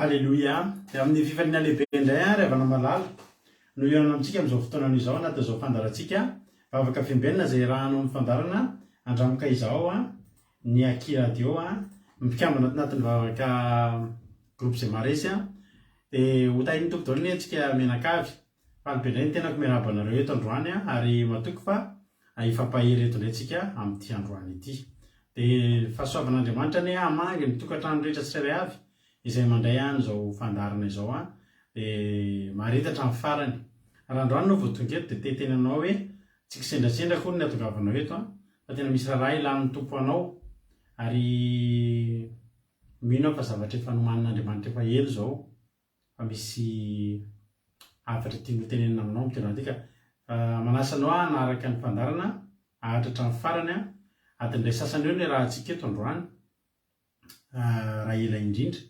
Aleloia! Dia amin'ny fifaliana lehibe indray an, ry havana malala, no hihaonana amintsika amin'izao fotoanana izao anatin'izao fandaharantsika Vavaka Fiambenana izay iarahanao amin'ny fandaharana Andramoka Izao an, ny Aky Radio an, ny mpikambana ato anatin'ny vavaka Groupe Zemaresy an. Dia ho tahin'ny Tompo daholo anie antsika mianakavy. Faly be indray ny tenako miarahaba anareo eto androany an, ary matoky fa hifampahery eto indray tsika amin'ity androany ity. Dia fahasoavan'Andriamanitra anie hamangy ny tokantrano rehetra tsirairay avy izay mandray an izao fandaharana izao an, dia mahareta hatramin'ny farany. Raha androany ianao vao tonga eto dia te hiteny aminao hoe tsy kisendrasendra akory ny hatongavanao eto an, fa tena misy raharaha ilan'ny Tompo anao ary mino aho fa zavatra efa nomanin'Andriamanitra efa ela izao fa misy hafatra tiany hotenenina aminao amin'ity androany ity ka manasa anao aho hanaraka ny fandaharana haharitra hatramin'ny farany an, adiny iray sasany eo no iarahantsika eto androany. raha ela indrindra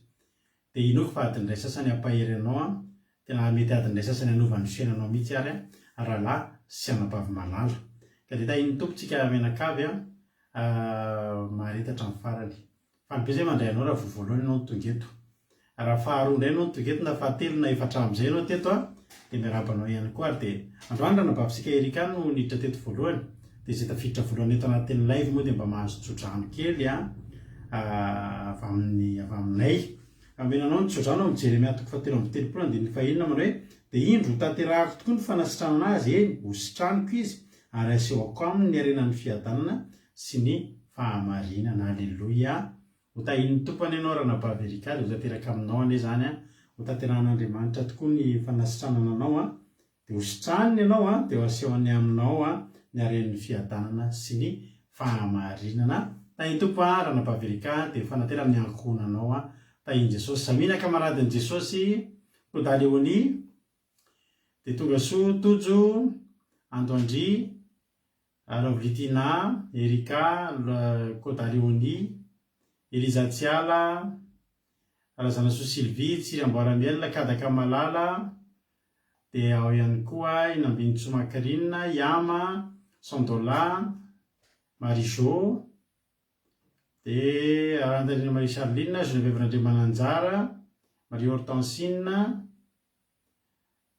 dia inoako fa adiny iray sasany hampahery anao an, tena mety adiny iray sasany hanova ny fiainanao mihitsy ary an, rahalahy sy anabavy malala. Ka dia tahin'ny Tompo tsika mianakavy an, mahareta hatramin'ny farany. Faly be zay mandray anao raha vao voalohany ianao no tonga eto. Raha faharoa indray ianao no tonga eto na fahatelo na efa hatramin'izay ianao teto an, dia miarahaba anao ihany koa ary dia androany ranabavintsika Erika no niditra teto voalohany dia izay tafiditra voalohany eto anatin'ny live moa dia mba mahazo tsodrano kely an avy amin'ny avy aminay. Omena anao ny tsodrano ao amin'ny Jeremia toko fahatelo amby telopolo andininy fahenina manao hoe dia indro ho tanterahako tokoa ny fanasitranana azy, eny, ho sitraniko izy ary hasehoko aminy ny harenan'ny fiadanana sy ny fahamarinana. Aleloia. Ho tahin'ny Tompo anie ianao Ranabavy Erika dia ho tanteraka aminao anie izany an! Ho tanterahan'Andriamanitra tokoa ny fanasitranana anao an! Dia ho sitraniny ianao an! Dia ho asehony aminao an ny haren'ny fiadanana sy ny fahamarinana. Tahin'ny Tompo an Ranabavy Erika dia mifanantena amin'ny ankohonanao an! Tahin'i Jesosy. Samia kamaradin'i Jesosy Koda Léonie dia tonga soa Tojo Ando Andria Lovlitina, Erika, Koda Léonie, Eliza Tsiala, Razanasoa Sylvie, Tsiry Amboaramiel, Kadaka Malala, dia ao ihany koa i Nambinintsoa Macrine, Yama, Sandola, Marie Jo, dia Rantarina Marie Charline, Geneviève Randriamananjara, Marie Hortensine,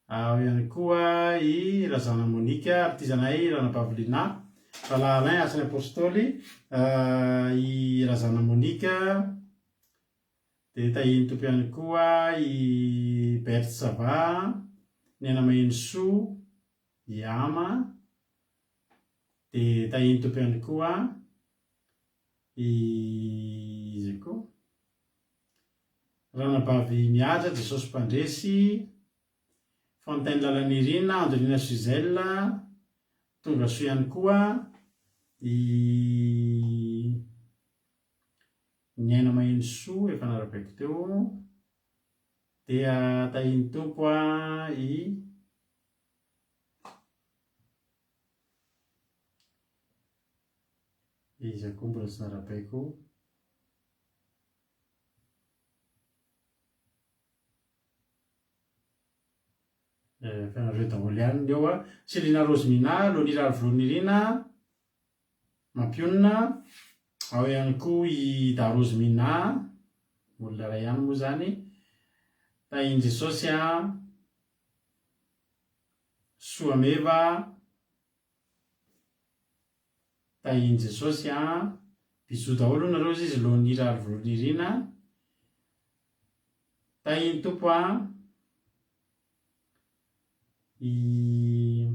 Ao ihany koa i Razana Monica, Artizanay Ranabavy Lina, Rahalahy Alain, Asan'ny Apostoly, i Razana Monica, dia tahian'ny Tompo ihany koa i Berthe Sava, Niaina Mahenosoa, i Ama. Dia tahian'ny Tompo ihany koa i iza koa? Ranabavy Mihaja, Jesosy Mpandresy, Fontaine Lalanirina, Andolina Suzelle, tonga soa ihany koa i Ny Aina Mahenosoa efa narabaiko teo. Dia tahian'ny Tompo i Iza koa mbola tsy narabaiko? Efa nareo daholo ihany ny eo a. Selina Rosemina, Loni Rarivolonirina, Mampionona, ao ihany koa i Da Rosemina, olona iray ihany moa izany. Tahin'i Jesosy a. Soameva, Tahin'i Jesosy a. Bisous daholo nareo ozy izy Loni Rarivolonirina. Tahin'ny Tompo a. I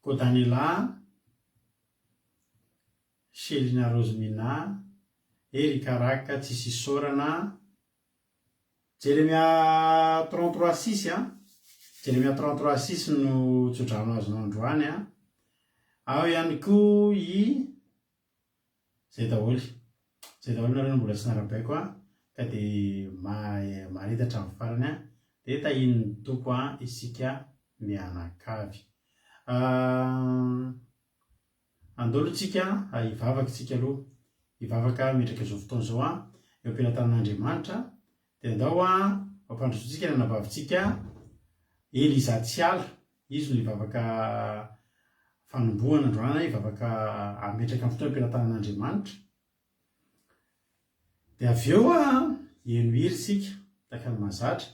Kodanela, Shelina Rosemina, Eric Araka tsisy isaorana. Jeremia 33 six a, Jeremia 33 six no tsodrano azonao androany a. Ao ihany koa i zay daholo. Zay daholo nareo no mbola tsy narabaiko a, ka dia mahareta hatramin'ny farany a. Dia tahian'ny Tompo a isika mianakavy. Andao aloha tsika hivavaka tsika aloha, hivavaka mitraka izao fotoana izao an, eo am-pelatanan'Andriamanitra, dia andao an hampandrosoantsika ny anabavintsika Eliza Tsiala, izy no hivavaka fanombohana androany, hivavaka hametraka ny fotoana eo am-pelatanan'Andriamanitra. Dia avy eo an, heno hira isika, tahaka ny mahazatra.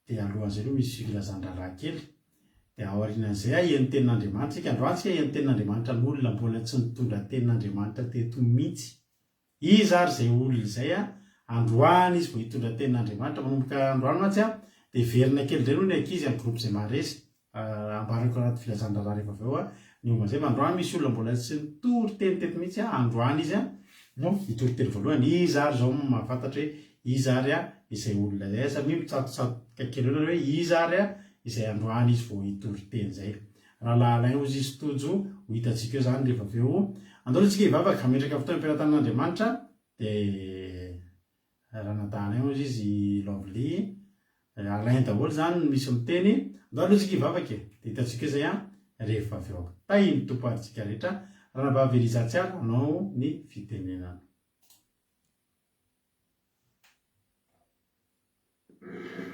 Dia alohan'izay aloha misy filazan-draharaha kely. Dia aorianan'izay haheno tenin'Andriamanitra isika. Androany isika haheno tenin'Andriamanitra an'olona mbola tsy nitondra tenin'Andriamanitra teto mihitsy. Iza ary izay olona izay an? Androany izy vao hitondra tenin'Andriamanitra. Manomboka androany mantsy an, dia hiverina kely indray aloha ny ankizy amin'ny groupe izay maharesy. Ambarako anaty filazan-draharaha rehefa avy eo ny momba an'izay fa androany misy olona mbola tsy nitory teny teto mihitsy androany izy no hitory teny voalohany. Iza ary izao no mahafantatra hoe iza ary izay olona izay? Samia mitsatotsatoka kely eo nareo hoe iza ary izay androany izy vao hitory teny izay. Rahalahy Alain hozy izy Tojo, ho hitantsika eo izany rehefa avy eo. Andao aloha tsika hivavaka, hametraka fotoana am-pelatanan'Andriamanitra dia Ranadahy Alain hozy izy Lovely. Alain daholo zany no misy miteny. Andao aloha tsika hivavaka e. Dia hitantsika eo izay an, rehefa avy eo. Tahin'ny Tompo ary tsika rehetra. Ranabavy Eliza Tsiaro, anao ny fitenenana.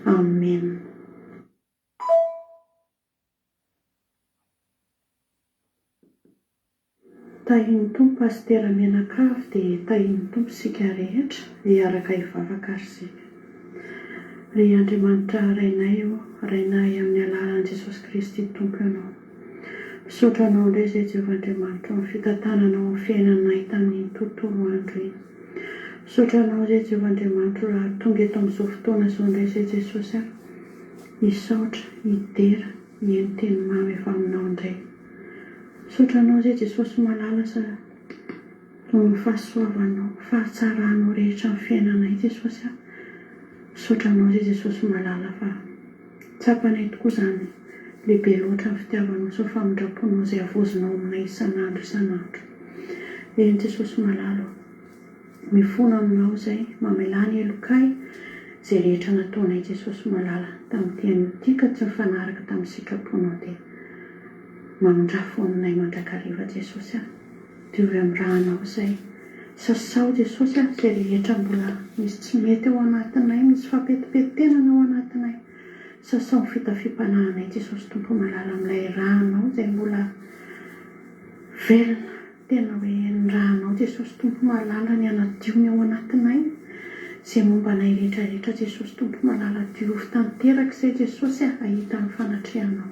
Amen. Tahin'ny Tompo Pasitera mianakavy dia tahin'ny Tompo isika rehetra hiaraka hivavaka ary isika. Ry Andriamanitra Rainay o, Rainay amin'ny alalan'i Jesosy Kristy Tompo Ianao. Misaotra Anao indray izay Jehovah Andriamanitra o amin'ny fitantananao ny fiainanay tamin'iny tontolo andro iny. Misaotra Anao izay Jehovah Andriamanitra o raha tonga eto amin'izao fotoana izao indray izay Jesosy a. Misaotra, hidera, hihaino teny mamy avy aminao indray. Misaotra anao izay Jesosy malala sa noho ny fahasoavanao, fahatsaranao rehetra amin'ny fiainanay Jesosy a. Misaotra anao izay Jesosy malala fa tsapanay tokoa izany lehibe loatra ny fitiavanao sy ny famindramponao izay havaozinao aminay isan'andro isan'andro. Eny Jesosy malala o. Mifona aminao izay, mamelà ny helokay izay rehetra nataonay Jesosy malala tamin'ity anio ity ka tsy nifanaraka tamin'ny sitraponao dia mamindrafo aminay mandrakariva Jesosy a! Diovy amin'ny rànao izay, sasao Jesosy a! izay rehetra mbola misy tsy mety ao anatinay, misy fampetipetenana ao anatinay, sasao ny fitafiam-panahinay Jesosy Tompo malala amin'ilay rànao izay mbola velona. Tena hoe ny rànao Jesosy Tompo malala ny hanadio ny ao anatinay, izay momba anay rehetra rehetra Jesosy Tompo malala diovy tanteraka izay Jesosy a hahita ny fanatrehanao.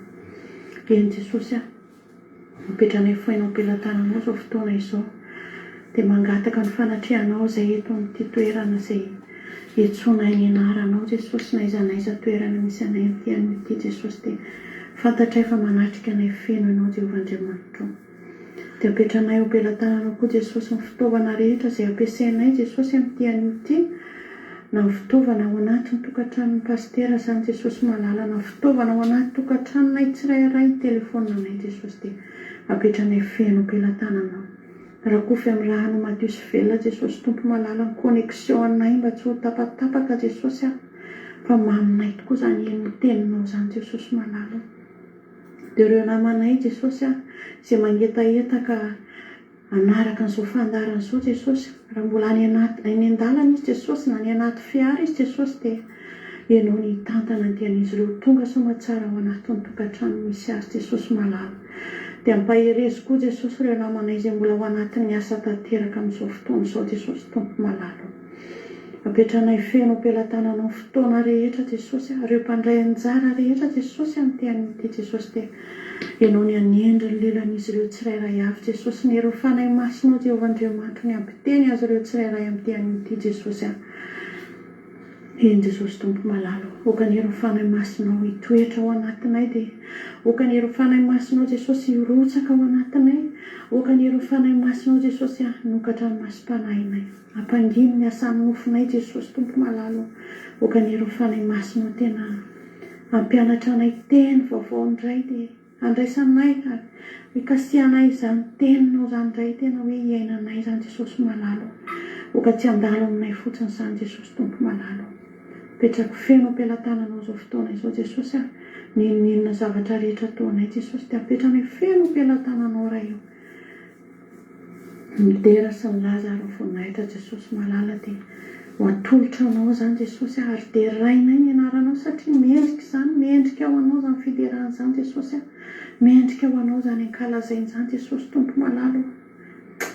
Eny Jesosy a, apetranay fohaina ao am-pelatananao izao fotoana izao, dia mangataka ny fanatrehanao izay eto amin'ity toerana izay iantsoanay ny anaranao Jesosy na aiza na aiza toerana misy anay amin'ity anio ity Jesosy dia. Fantatray fa manatrika anay feno Ianao Jehovah Andriamanitro. Dia apetranay eo am-pelatananao koa Jesosy ny fitaovana rehetra izay ampiasainay Jesosy amin'ity anio ity na ny fitaovana ao anatin'ny tokantranon'ny Pasitera izany Jesosy malala na fitaovana ao anaty tokantranonay tsirairay ny telefaoninanay Jesosy dia apetranay feno am-pelatananao. Rakofy amin'ny rano madio sy velona Jesosy Tompo malala ny connexion anay mba tsy ho tapatapaka Jesosy a! Fa maminay tokoa izany heno ny teninao izany Jesosy malala o! Dia ireo namanay Jesosy a! Izay mangetaheta ka hanaraka an'izao fandaharana izao Jesosy, raha mbola any anaty any an-dalana izy Jesosy na any anaty fiara izy Jesosy dia Ianao ny hitantana ny dian'izy ireo tonga soamatsara ao anatin'ny tokantrano misy azy Jesosy malala. Dia ampaherezo koa Jesosy ireo namanay izay mbola ao anatin'ny asa tanteraka amin'izao fotoana izao Jesosy Tompo malala o. Apetranay feno am-pelatananao ny fotoana rehetra Jesosy a, ireo mpandray anjara rehetra Jesosy amin'ity anio ity Jesosy dia Ianao ny hanendry ny lelan'izy ireo tsirairay avy Jesosy ny herin'ny Fanahy Masinao Jehovah Andriamanitro ny hampiteny azy ireo tsirairay amin'ity anio ity Jesosy a. Eny Jesosy Tompo malala o, aoka ny herin'ny Fanahy Masinao hitoetra ao anatinay dia aoka ny herin'ny Fanahy Masinao Jesosy hirotsaka ao anatinay, aoka ny herin'ny Fanahy Masinao Jesosy hanokatra ny masom-panahinay, hampangino ny asan'ny nofonay Jesosy Tompo malala o, aoka ny herin'ny Fanahy Masinao tena hampianatra anay teny vaovao indray dia Andraisanay ary ikasihanay izany teninao izany indray tena hoe iainanay izany Jesosy malala o. Oka tsy handalo aminay fotsiny izany Jesosy Tompo malala o. Apetrako feno am-pelatananao izao fotoana izao Jesosy a. N'inon'inona zavatra rehetra ataonay Jesosy dia apetranay feno am-pelatananao Ray o. Ny dera sy ny laza ary ny voninahitra Jesosy malala dia ho atolotra anao izany Jesosy a ary derainay ny anaranao satria mendrika izany mendrika ho anao izany fiderana izany Jesosy a mendrika ho anao izany ankalazaina izany Jesosy Tompo malala o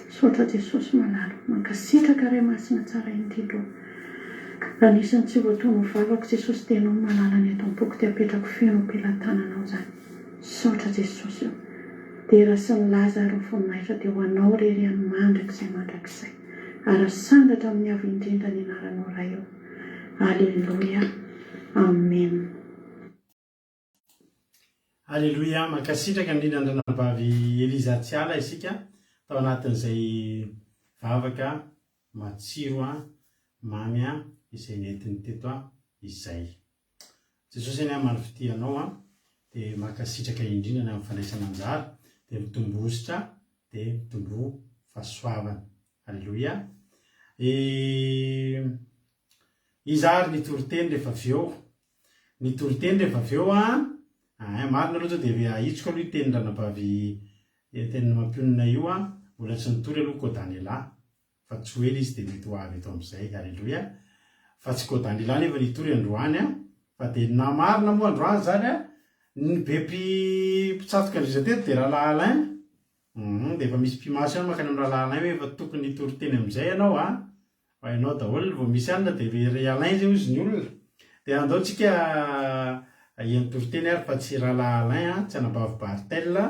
misaotra Jesosy malala o mankasitraka Ray masina tsara indrindra o raha nisy ny tsy voatono ho vavako Jesosy dia ianao no malala ny ato am-poko dia apetrako feno am-pelatananao izany Misaotra Jesosy o! Dera sy ny laza ary ny voninahitra dia ho Anao irery ihany mandrakizay mandrakizay. Ary asandratra amin'ny avo indrindra ny anaranao Ray o! Aleloia! Amen. Aleloia, mankasitraka indrindra an-dRanabavy Eliza Tsiala isika tao anatin'izay vavaka matsiro mamy izay nentiny teto izay. Jesosy anie hamaly fitia anao an, dia mankasitraka indrindra ny amin'ny fandraisana anjara, dia mitomboa hosotra, dia mitomboa fahasoavana. Aleloia. E, iza ary ny toriteny rehefa avy eo? Ny toriteny rehefa avy eo an, ah, marina aloha zao dia ahitsiko aloha io tenin-dranabavy tenin'ny mampionona io an, mbola tsy nitory aloha Kodanela. fa tsy ho ela izy dia mety ho avy eto amin'izay, Aleloia, fa tsy Kodanila anefa ny hitory androany an, fa dia ny nahamarina moa androany izany an, ny be mpitsatoka indrindra teto dia Rahalahy Alain, hum, dia efa misy mpimasy ihany mankany amin'ny Rahalahy Alain hoe efa tokony hitory teny amin'izay ianao an, fa ianao daholo vao misy anona dia ry Alain izay hozy ny olona, dia andao tsika hiantory teny ary fa tsy Rahalahy Alain an, tsy anabavy Barthel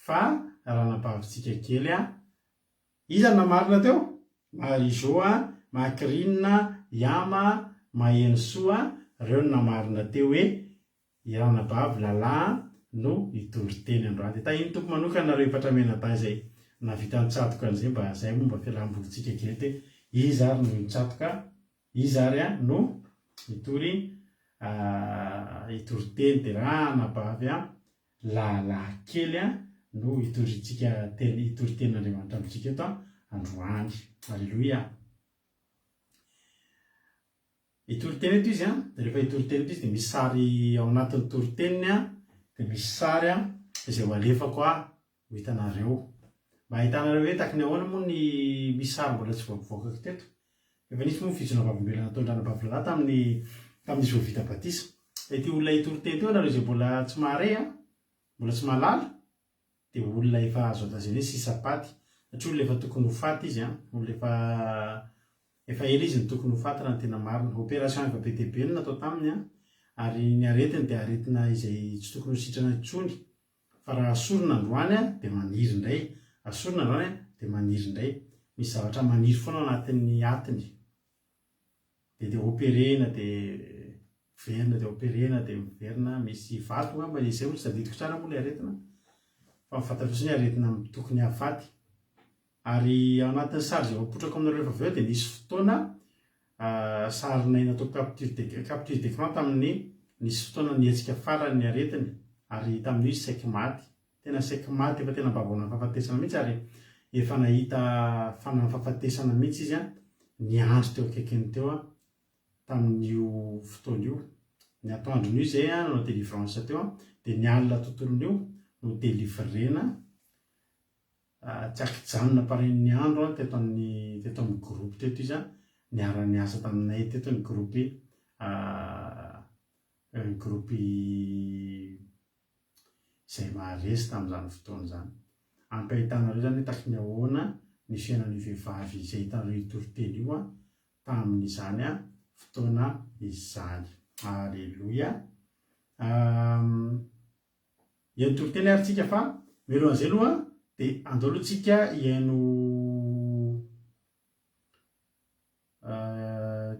fa ranabavintsika kely an, Iza no namarina teo? Marie Jo a, Macrine, Yama, Mahenosoa, reo no namarina teo hoe i ranabavy Lala no hitory teny androany. Dia tahin'ny Tompo manokana nareo efatra mianadahy izay nahavita nitsatoka an'izay mba zay moa mba fialambolintsika kely eto hoe iza ary no nitsatoka, iza ary no hitory hitory teny. Dia ranabavy Lahalahy kely no hitoriantsika teny, hitory tenin'Andriamanitra amintsika eto androany. Aleloia. Hitory teny eto izy an, dia rehefa hitory teny eto izy dia misy sary ao anatin'ny toriteniny an, dia misy sary an, izay ho alefako an, ho hitanareo. Mba hahitanareo hoe taky ny ahoana moa ny misy sary mbola tsy voavoakako teto. Efa nisy moa ny fijoroana vavolombelona nataon-dRanabavy Lala tamin'ny tamin'izy vao vita batisa. Ity olona hitory teny teo ianareo izay mbola tsy mahare an, mbola tsy mahalala, dia olona efa azo lazaina hoe sisa-paty, satria olona efa tokony ho faty izy an, olona efa efa ela izy no tokony ho faty raha ny tena marina. Opération efa be dia be no natao taminy an, ary ny aretiny dia aretina izay tsy tokony ho sitrana intsony, fa raha asorina androany an, dia maniry indray, asorina androany an, dia maniry indray. Misy zavatra maniry foana ao anatin'ny atiny. Dia dia operena dia. Miverina dia operena dia miverina, misy vato angamba izay moa tsy tadidiko tsara moa ilay aretina fa ny fantatro fotsiny hoe aretina tokony hahafaty. Ary ao anatin'ny sary izay voapotrako aminareo rehefa avy eo dia nisy fotoana sarinay natao capture d'ec- capture d'écran tamin'ny nisy fotoana nihetsika farany ny aretiny ary tamin'io izy saiky maty. Tena saiky maty efa tena ambavaonan'ny fahafatesana mihitsy ary efa nahita fanan'ny fahafatesana mihitsy izy an, niandry teo akaikiny teo an, tamin'io fotoana io. Ny atoandron'io izay an, nanao délivrance teo an, dia ny alina tontolon'io no délivrena tsy ankijanona parenin'ny andro an, teto amin'ny teto amin'ny groupe teto izy an, niara-niasa taminay teto ny groupe ny groupe izay maharesy tamin'izany fotoana izany. Ampy ahitanareo izany hoe taky ny ahoana ny fiainan'io vehivavy izay hitanareo hitory teny io an, tamin'izany fotoana izany. Aleloia. Hihaino toriteny ary tsika fa mialohan'izay aloha dia andao aloha tsika hihaino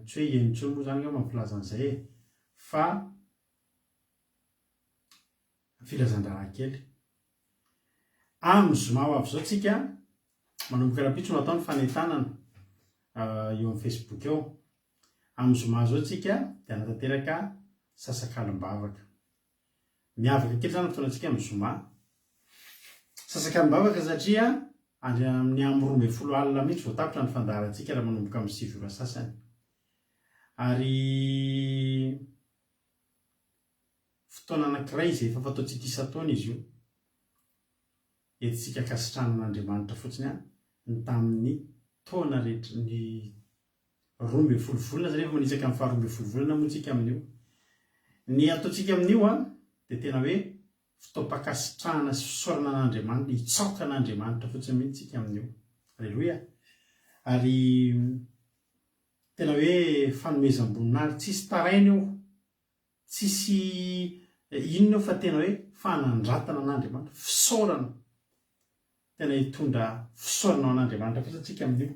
tsy hoe hihaino intsony moa izany angamba ny filazana izay e fa filazan-draharaha kely. Amin'ny zoma ho avy izao tsika manomboka rahampitso no atao ny fanentanana eo amin'ny Facebook eo. Amin'ny zoma izao tsika dia hanatanteraka sasakalim-bavaka. Miavaka kely izany ny fotoanantsika amin'ny zoma. Sasakalim-bavaka satria any amin'ny amin'ny 12 alina mihitsy vao tapitra ny fandaharantsika raha manomboka amin'ny 9 ora sasany. Ary fotoana anankiray izay efa fataontsika isan-taona izy io. Entintsika ankasitrahana an'Andriamanitra fotsiny ny tamin'ny taona rehetra, ny 12 volana izany efa manitsaka ny faha 12 volana moa tsika amin'io. Ny ataontsika amin'io dia tena hoe fotoam-pankasitrahana sy fisaorana an'Andriamanitra, hitsaoka an'Andriamanitra fotsiny mihitsy tsika amin'io. Aleloia! Ary tena hoe fanomezam-boninahitra, tsisy taraina io, tsisy inona io fa tena hoe fanandratana an'Andriamanitra, fisaorana. Tena hitondra fisaorana ho an'Andriamanitra fotsiny tsika amin'io.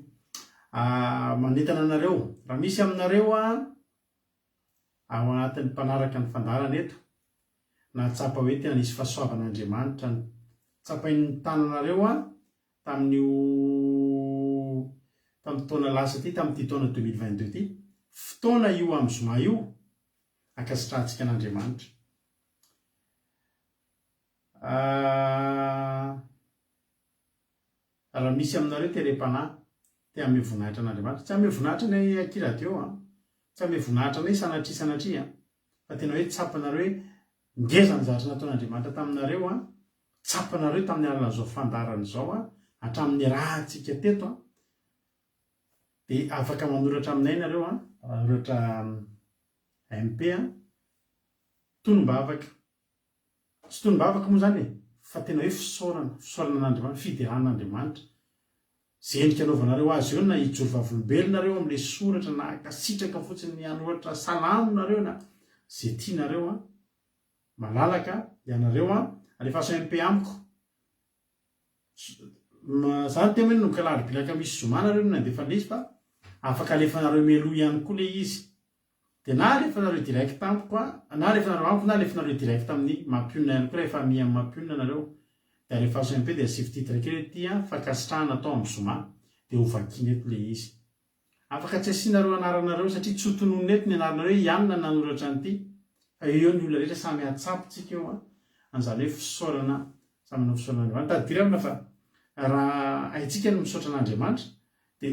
Manentana anareo, raha misy aminareo ao anatin'ny mpanaraka ny fandaharana eto, nahatsapa hoe tena nisy fahasoavan'Andriamanitra tsapain'ny tananareo tamin'io tamin'ny taona lasa ity, tamin'ity taona 2022 ity, fotoana io amin'ny zoma io, ankasitrahantsika an'Andriamanitra. Raha misy aminareo terem-panahy te hanome voninahitra an'Andriamanitra, tsy hanome voninahitra anay aky radio an, tsy hanome voninahitra anay sanatria sanatria an, fa tena hoe tsapanareo hoe ngeza ny zavatra nataon'Andriamanitra taminareo an, tsapanareo tamin'ny alalan'izao fandaharana izao an, hatramin'ny niarahantsika teto an, dia afaka manoratra aminay nareo an, manoratra MP an, tonom-bavaka. Tsy tonom-bavaka moa izany e, fa tena hoe fisaorana, fisaorana an'Andriamanitra, fiderana an'Andriamanitra. Izay endrika anaovanareo azy eo na hijoro vavolombelona nareo amin'ilay soratra na hankasitraka fotsiny hanoratra salamo nareo na izay tianareo an, malalaka ianareo an, alefaso MP amiko. Za niteny hoe nanomboka alarobia alakamisy zoma nareo no nandefa an'ilay izy fa afaka alefanareo mialoha ihany koa ilay izy. Dia na alefanareo direct amiko a, na alefanareo amiko na alefanareo direct amin'ny mampionona ihany koa raha efa ami amin'ny mampionona nareo. Dia alefaso MP dia asivo titre kely hoe ity a, fankasitrahana atao amin'ny zoma. Dia ho vakiana eto ilay izy. Afaka tsy asianareo anaranareo satria tsy ho tononina eto ny anaranareo hoe i anona nanoratra an'ity fa eo eo ny olona rehetra samy hahatsapa tsika eo an, an'izany hoe fisaorana samy hanao fisaorana an'Andriamanitra. Tadidio ry havana fa raha haintsika ny misaotra an'Andriamanitra dia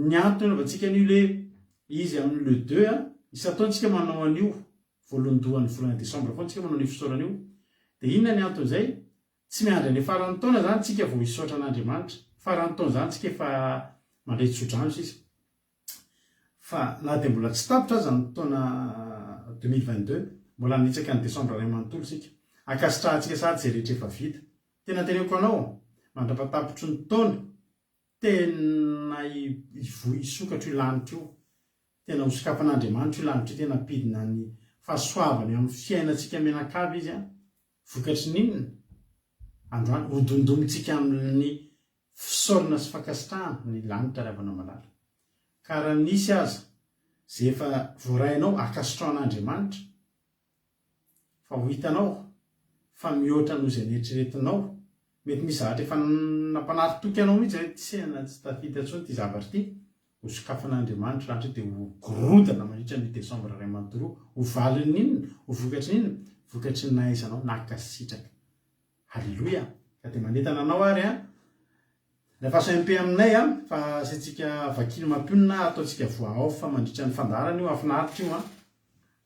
ny antony anaovantsika an'io le izy amin'ny le deux an, isan-taona tsika manao an'io voalohandohan'ny volana desambra foana tsika manao an'io fisaorana io dia inona ny anton'izay? Tsy miandry any faran'ny taona izany tsika vao hisaotra an'Andriamanitra. Faran'ny taona izany tsika efa mandray tsodrano sisa. Fa na dia mbola tsy tapitra aza ny taona 2022, mbola hanitsaka ny desambra iray manontolo isika. Ankasitrahantsika sahady izay rehetra efa vita. Tena teneniko anao, mandra-patapitry ny taona, tena hivoy hisokatra io lanitra io. Tena ho sokafan'Andriamanitra io lanitra io, tena hampidina ny fahasoavany eo amin'ny fiainantsika mianakavy Izy an. Vokatry ny inona? Androany, hodondomintsika amin'ny fisaorana sy fankasitrahana ny lanitra ry havana malala. Ka raha nisy aza izay efa voarainao, ankasitraho an'Andriamanitra. Fa ho hitanao fa mihoatra noho izay neritreretinao. Mety misy zavatra efa nampanary toky anao mihitsy hoe tena tsy tafita intsony ity zavatra ity. Ho sokafan'Andriamanitra lanitra dia ho gorodana mandritra ny desambra iray manontolo io. Ho valin'ny inona? Ho vokatry ny inona? Vokatry ny nahaizanao nankasitraka. Haleloia! Ka dia manentana anao ary an! Alefaso MP aminay an! Fa asiantsika vakiny mampionona ataontsika voix off mandritra ny fandaharana io, hahafinaritra io an!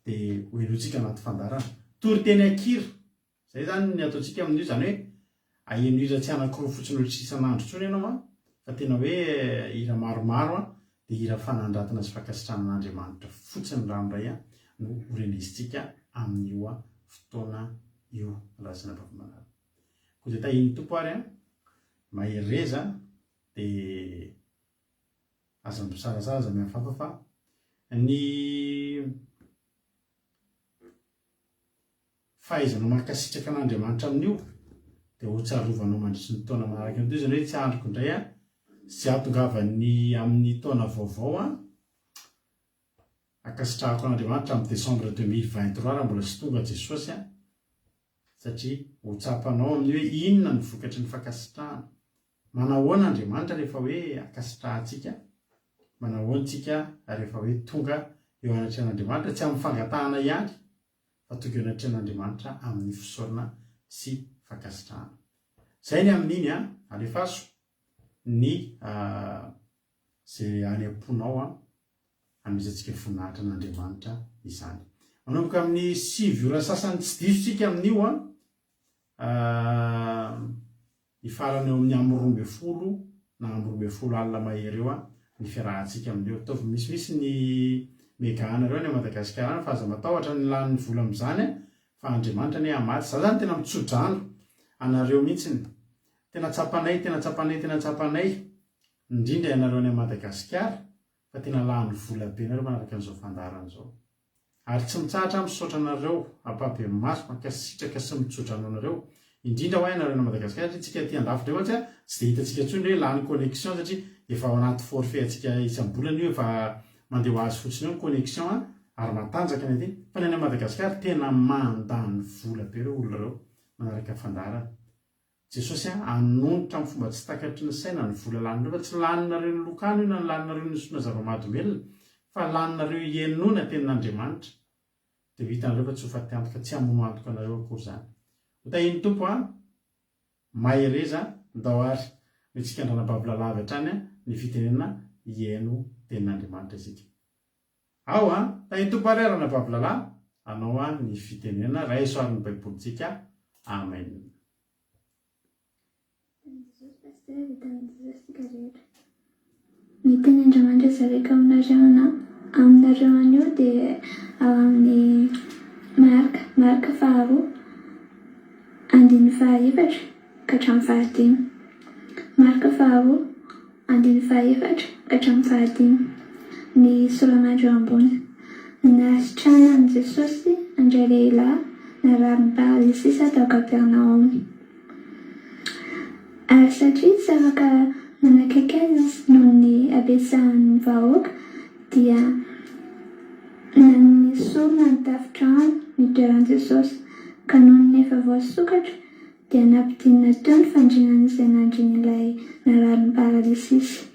Dia ho henointsika anaty fandaharana. Toriteny an-kira! Izay izany ny ataontsika amin'io, izany hoe aheno hira tsy anankiroa fotsiny ohatry isan'andro intsony ianao an, fa tena hoe hira maromaro an, dia hira fanandratana sy fankasitrahana an'Andriamanitra fotsiny ranoray an no ho renesintsika amin'io fotoana io Razana Bavimanala. Koa dia tahian'ny Tompo ary an, mahereza dia aza misalasala aza mihafahafa fa ny fahaizanao mankasitraka an'Andriamanitra amin'io dia ho tsarovanao mandritry ny taona manaraka iny. Toy izany hoe tsy andriko indray an, sy hahatongavan'ny amin'ny taona vaovao an, ankasitrahako an'Andriamanitra amin'ny décembre 2023 raha mbola tsy tonga Jesosy an, satria ho tsapanao amin'io hoe inona ny vokatry ny fankasitrahana. Manahoana Andriamanitra rehefa hoe ankasitrahantsika? Manahoana tsika rehefa hoe tonga eo anatrehan'Andriamanitra, tsy amin'ny fangatahana ihany, fa tonga eo anatrehan'Andriamanitra amin'ny fisaorana sy fankasitrahana. Izay ny amin'iny an, alefaso ny izay any am-ponao an, hanomezantsika voninahitra an'Andriamanitra izany. Manomboka amin'ny 9 ora sasany tsy diso tsika amin'io an, Hifarana eo amin'ny amin'ny 12 na amin'ny 12 alina mahery eo ny fiarahantsika amin'io. Ataovy misimisy ny mega anareo any Madagasikara any fa aza matahotra ny lany vola amin'izany fa Andriamanitra anie hamatsy. Za zany tena mitsodrano anareo mihitsiny. Tena tsapanay, tena tsapanay, tena tsapanay indrindra ianareo any Madagasikara fa tena lany vola be nareo manaraka an'izao fandaharana izao. Ary tsy mitsahatra aho misaotra anareo ampahibemaso, mankasitraka sy mitsodrano anareo, indrindra hoa ianareo any Madagasikara satria tsika aty andafy indray mantsy tsy dia hitantsika intsony hoe lany connexion satria efa ao anaty forfait antsika isam-bolana io efa mandeha ho azy fotsiny eo ny connexion ary matanjaka ny aty fa ny any Madagasikara tena mandany vola be ireo olona ireo manaraka fandaharana. Jesosy a, hanonitra amin'ny fomba tsy takatry ny saina ny vola laninareo fa tsy laninareo nilokana io na laninareo nisotroana zava-mahadomelina fa laninareo hihainoana tenin'Andriamanitra dia ho hitanareo fa tsy ho faty antoka tsy hamono antoka anareo akory izany. Ho tahian'ny Tompo a, mahereza, ndao ary hoentsika andranabavy lala avy hatrany ny fitenenana hihaino tenin'Andriamanitra isika. Ao a, tahian'ny Tompo ary ranabavy lala anao a ny fitenenana, raiso ary ny baibolintsika, amen. Tahin'i Jesosy Pasitera dia tahin'i Jesosy isika rehetra. Ny teny Andriamanitra zaraiko aminareo aminareo anio dia ao amin'ny Marka, Marka faharoa, andininy fahaefatra ka hatramin'ny fahadimy. Marka faharoa, Andininy fahaefatra ka hatramin'ny fahadimy. Ny sora-mandry eo ambony. Nasitrana an'i Jesosy indray lehilahy nararin'ny paralysisa tao Kapernaomy. Ary satria tsy afaka nanakaiky azy izy noho ny habetsahan'ny vahoaka, dia nanesorina ny tafontrano nitoeran'i Jesosy, ka nony efa voasokatra, dia nampidinina teo ny fandrinan'izay nandrin'ilay nararin'ny paralysisy.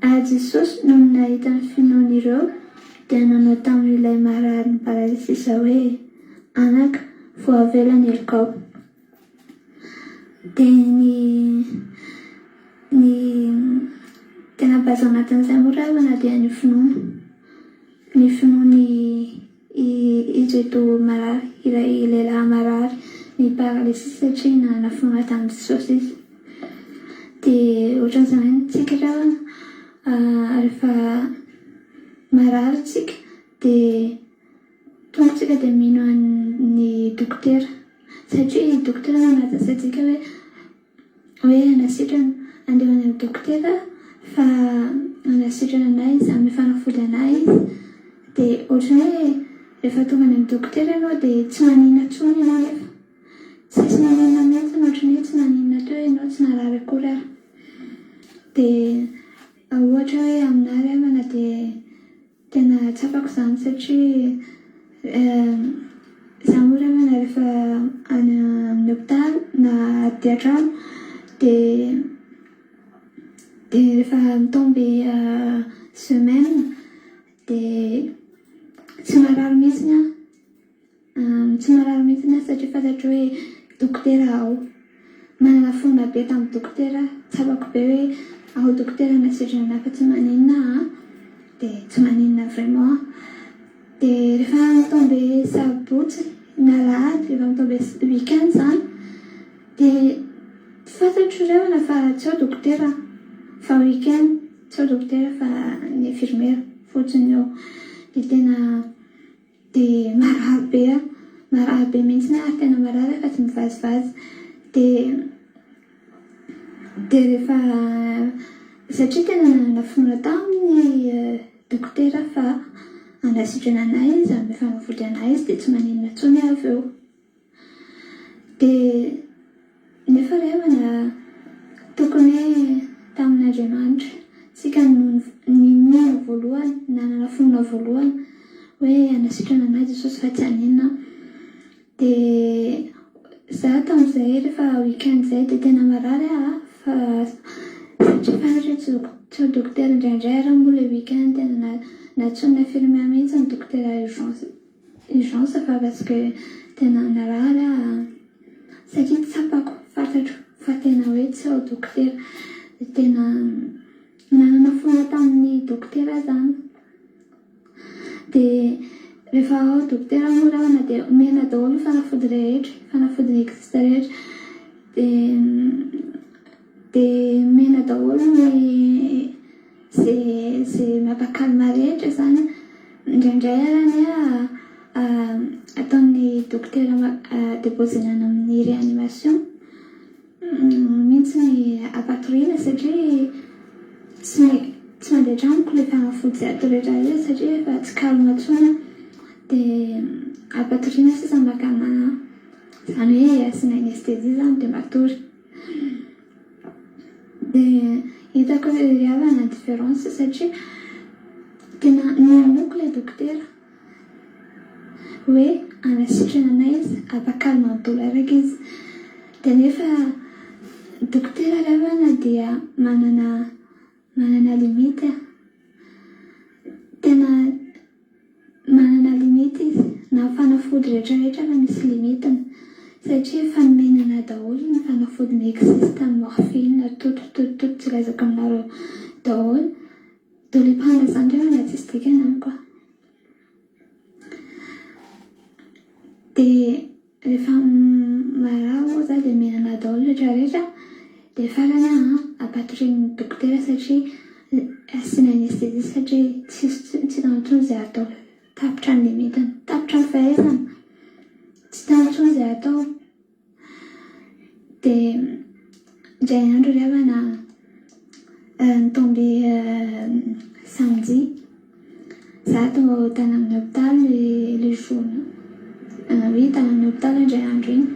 Ary Jesosy nony nahita ny finoan'ireo, dia nanao tamin'ilay mararin'ny paralysisa hoe, Anaka, voavela ny helokao. Dia ny ny tena base ao anatin'izay moa ravana dia ny finoana. Ny finoan'i ireto marary, ilay lehilahy marary ny paralysie satria nanana finoana tamin'i Jesosy izy. Dia ohatran'izany tsika ravana, rehefa marary tsika dia tonga tsika dia mino an'ny dokotera satria dokotera no antsika hoe Hoe hanasitrana. Andeha ho any amin'ny dokotera fa hanasitrana anay izy, hanome fanafody anay izy. Dia ohatran'ny hoe rehefa tonga any amin'ny dokotera ianao dia tsy maninona intsony ianao nefa. Tsisy naninona mihitsy, ohatran'ny hoe tsy naninona teo ianao, tsy narary akory ary. Dia ohatra hoe aminà ry havana dia tena tsapako izany satria izaho moa ry havana rehefa. aty an-trano dia dia rehefa mi-tomber semaine dia tsy marary mihitsy aho. Tsy marary mihitsy aho satria fantatro hoe dokotera aho. Manana finoana be tamin'ny dokotera aho. Tsapako be hoe ao dokotera nasitrana anah fa tsy maninona aho an. Dia tsy maninona vraiment aho. Dia rehefa mi-tomber sabotsy na alahady, rehefa mi-tomber week-end izany, dia fantatro revana fa tsy ao dokotera fa week-end, tsy ao dokotera fa ny infirmiera fotsiny ao. Dia tena. Dia marary be aho, marary be mihitsy aho ary tena marary aho fa tsy mivazivazy. Dia dia rehefa satria tena nanana finoana tamin'ny dokotera aho fa hanasitrana an'ahy izy, hanome fanafody an'ahy izy dia tsy maninona intsony aho avy eo. Dia nefa ry havana tokony hoe tamin'Andriamanitra tsika no ninoana voalohany, nanana finoana voalohany hoe hanasitrana anah Jesosy fa tsy haninona aho. Dia za tamin'izay rehefa week-end izay dia tena marary aho fa satria fantatro hoe tsy ao dokotera indraindray ary moa ilay week-end tena nantsoin'ny infirmière mihitsy ny dokotera urgence. Urgence fa parce que tena narary aho satria tsapako fantatro fa tena hoe tsy ao dokotera dia tena nanana finoana tamin'ny dokotera aho zany dia rehefa ao dokotera moa rahona dia omena daholo ny fanafody rehetra fanafody mi-existe rehetra dia dia omena daholo ny Ze ze mampakalma rehetra zany indraindray ary anie ataon'ny dokotera deposer-na any amin'ny réanimation mihitsy ny ampatoriana satria tsy tsy mandeha amiko le fanafody zay atao rehetra rehetra satria efa tsy calme intsony aho dia ampatoriana sisa maka anah zany hoe asiana anesthésie zany dia matory. Dia hitako hoe ry havana ny différence satria tena ninoako ilay dokotera hoe hanasitrana anay izy, hampacalme ny douleur-ko izy. Dia nefa dokotera ry havana dia manana manana limite. Tena Manana limite izy, na ny fanafody rehetra rehetra aza misy limite-ny, satria efa nomena anah daholo ny fanafody mi-existe ny morphine tout tout tout tsy lazaiko aminareo daholo, doliprane zany ndray na tsisy dikany amiko a! Dia Rehefa marary moa za dia omena anah daholo rehetra rehetra dia farany aho an ampatorian'ny dokotera satria asiana anesthésie satria tsisy tsy hitany intsony izay atao, tapitra ny limite-ny, tapitra ny fahaizana, tsy hitany intsony izay atao. Dia indray andro ry havana ni-tomber samedi. Za tao tany amin'ny hopitaly le jour oui tany amin'ny hopitaly indray andro iny.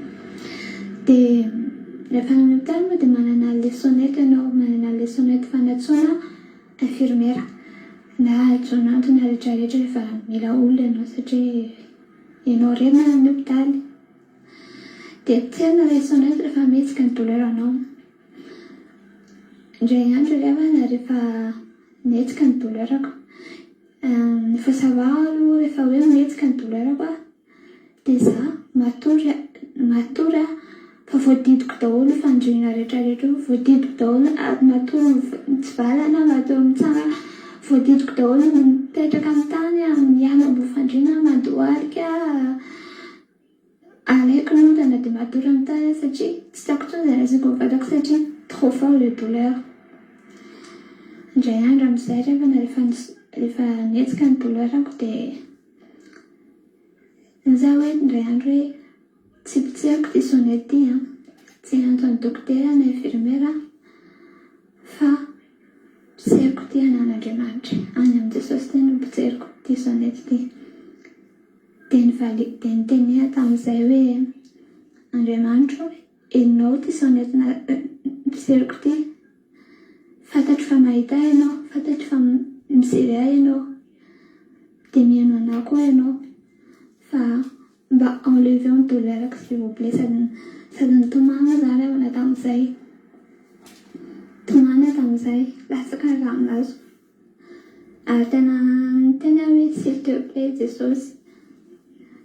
Dia rehefa any amin'ny hopitaly moa dia manana le sonnette ianao, manana le sonnette fanantsoana infirmière na adjointe na rehetra rehetra rehefa mila olona ianao satria ianao irery no any amin'ny hopitaly. Dia potserina ilay sonnette rehefa mihetsika ny douleur anao. Indray andro ry havana rehefa Mihetsika ny douleur-ko. Il faut savoir aloha rehefa hoe mihetsika ny douleur-ko a, dia za matory matory aho fa voadidiko daholo io fandriana rehetra rehetra io, voadidiko daholo ary matory mitsivalana aho, matory mitsangana, voadidiko daholo, mipetraka amin'ny tany aho, miala ambony fandriana aho, mandohalika aho. Alaiko ny ondana dia matory amin'ny tany aho satria tsy tiako intsony izay raisiko ny vatako satria trop fort le douleur. Indray andro amin'izay rehefa rehefa rehefa nihetsika ny douleur-ko dia nizaha hoe indray andro hoe tsy potseriko ity sonnette ity an, tsy hiantso an'i dokotera na infirmière aho fa potseriko ity any an'Andriamanitra, any amin'i Jesosy ity no potseriko ity sonnette ity. Dia nivali, dia niteny aho tamin'izay hoe, Andriamanitro ô, henonao ity sonnette miseriko ity. Fantatro fa mahita ahy Ianao, fantatro fa mijery ahy Ianao, dia mihaino anah koa Ianao. Fa mba enleveo ny douleur-ko s'il vous plait. Sady, sady nitomany moa izany aho tamin'izay. tamin'izay. Tomany aho tamin'izay, latsaka ny ranomaso. Ary tena niteny aho hoe s'il te plait Jesosy.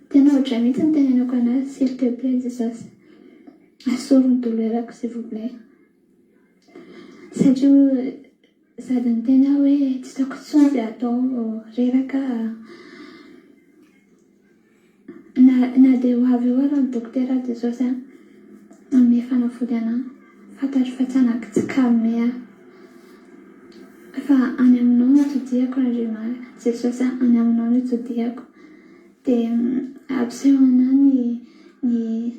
Tena ohatran'izay mihitsy no nitenenako anazy, s'il te plait Jesosy, asory ny douleur-ko s'il vous plait. Satria sady niteny aho hoe tsy hitako intsony izay atao, reraka aho. Na na dia ho avy eo ary ny dokotera Jesosy a, hanome fanafody anà, fantatro fa tsy hanaky tsy calme aho. Fa any aminao no itodihako ry Andriamanitra, Jesosy a, any aminao no itodihako. Dia ampiseho anà ny ny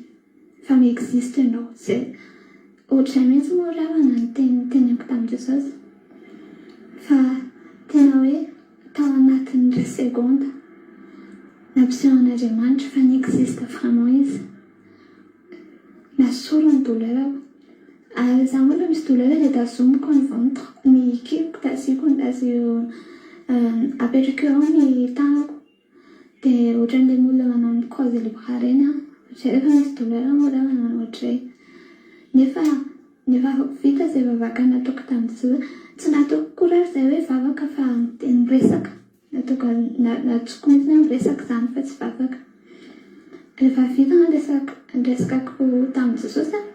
fa mi-existe ianao. Zay. Ohatr'izay mihitsy moa ry havana ny teny noteneniko tamin'i Jesosy. Fa tena hoe tao anatin'ny iray segonda, nampiseho an'Andriamanitra fa ni-existe vraiment Izy. Nasoriny ny douleur-ko. Ary izaho moa rehefa misy douleur dia tazomiko ny ventre, ny kiboko taziko, apetrako eo ny tanako. Dia ohatran'ireny olona manao ny croiser les bras ireny an, ohatran'izay rehefa misy douleur moa manao ohatr'izay. Nefa nefa vita izay vavaka nataoko tamin'i Jesoa, tsy nataoko akory ary izay hoe vavaka fa niresaka, nataoko nantsoiko mihitsy hoe miresaka izany fa tsy vavaka. Rehefa vita ny resaka ny resakako tamin'i Jesosy an,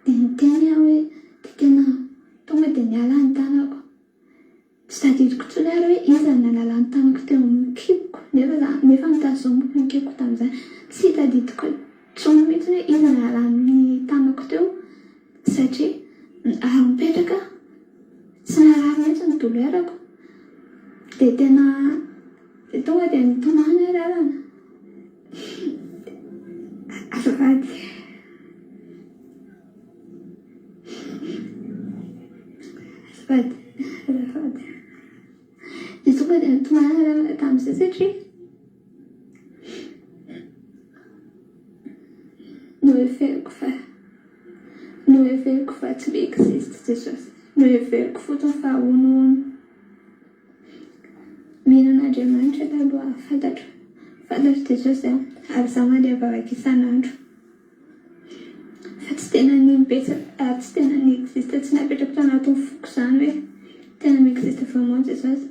dia niteny aho hoe dia tena tonga dia niala ny tanako. Tsy tadidiko intsony ary hoe iza no nanala ny tanako teo amin'ny kiboko nefa za nefa notazomiko ny kiboko tamin'izay. Tsy tadidiko intsony mihitsy hoe iza no nanala ny tanako teo satria ary mipetraka aho tsy narary mihitsy ny douleur-ko. Dia tena dia tonga dia nitomany aho ry havana. Azafady. Azafady, azafady. Dia tonga dia nitomany aho tamin'izay satria noheveriko fa noheveriko fa tsy mi-existe Jesosy. Noheveriko fotsiny fa honohono. Mino an'Andriamanitra taloha fantatro, fantatro Jesosy ary izaho mandeha mivavaka isan'andro. Fa tsy tena nino betsaka ary tsy tena ni-existe tsy napetrako tao anatin'ny foko izany hoe tena mi-existe vraiment Jesosy.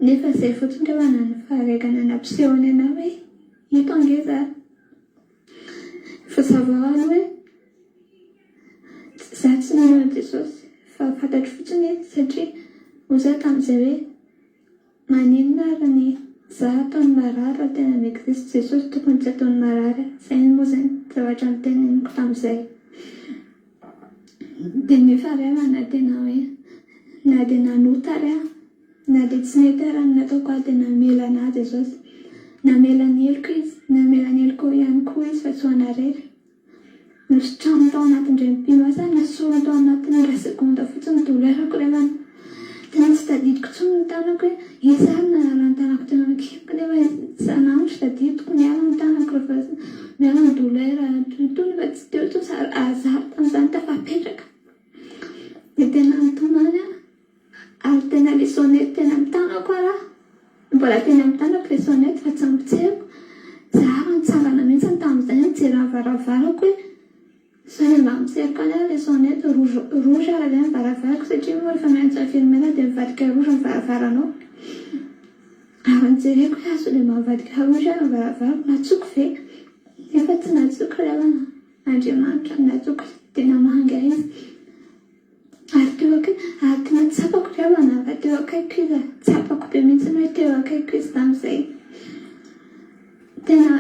Nefa izay fotsiny angamba no nifaharaikana nampisehony anah hoe ito ange za. Faut savoir aloha hoe za tsy nino an'i Jesosy fa fantatro fotsiny satria hoy za tamin'izay hoe Maninona ary ny za ataony marary raha tena mi-existe Jesosy tokony tsy ataony marary zay moa zany zavatra noteneniko tamizay de nefa ary aho na tena hoe na de nanota ary aho na de tsy nety ary ny nataoko aho de namela anah Jesosy namela ny heloko izy namela ny heloko ihany koa izy fa tsy ho anah irery Nositraniny tao anatin-dray mpino azy aho, nesoriny tao anatin'ny iray segondra fotsiny ny douleur-ko rehefa tena tsy tadidiko intsony ny tanako hoe iza ary no nanala ny tanako teo amin'ny kiboko nefa isan'andro tadidiko miala ny tanako rehefa miala ny douleur itony fa tsy teo intsony ary za tamin'izany tafapetraka dia tena nitomany aho. Ary tena le sonnette teny amin'ny tanako ara, mbola teny amin'ny tanako le sonnette fa tsy nopotsehiko, za ary nitsangana mihitsy tamin'izay nijery ny varavarako hoe sao dia mba mitserika any ary le sonnette, rouge rouge ary ve ny varavarako satria moa rehefa miantso infirmière dia mivadika rouge ny varavaranao, ary nojereko hoe sao dia mba mivadika rouge ary ny varavarako, nantsoiko ve? Nefa tsy nantsoiko ry havana, Andriamanitra no nantsoiko, tena manga izy. Ary teo akaiky, ary tena tsapako ry havana fa teo akaikiko izy e, tsapako be mihitsy hoe teo akaikiko izy tamin'izay. Tena,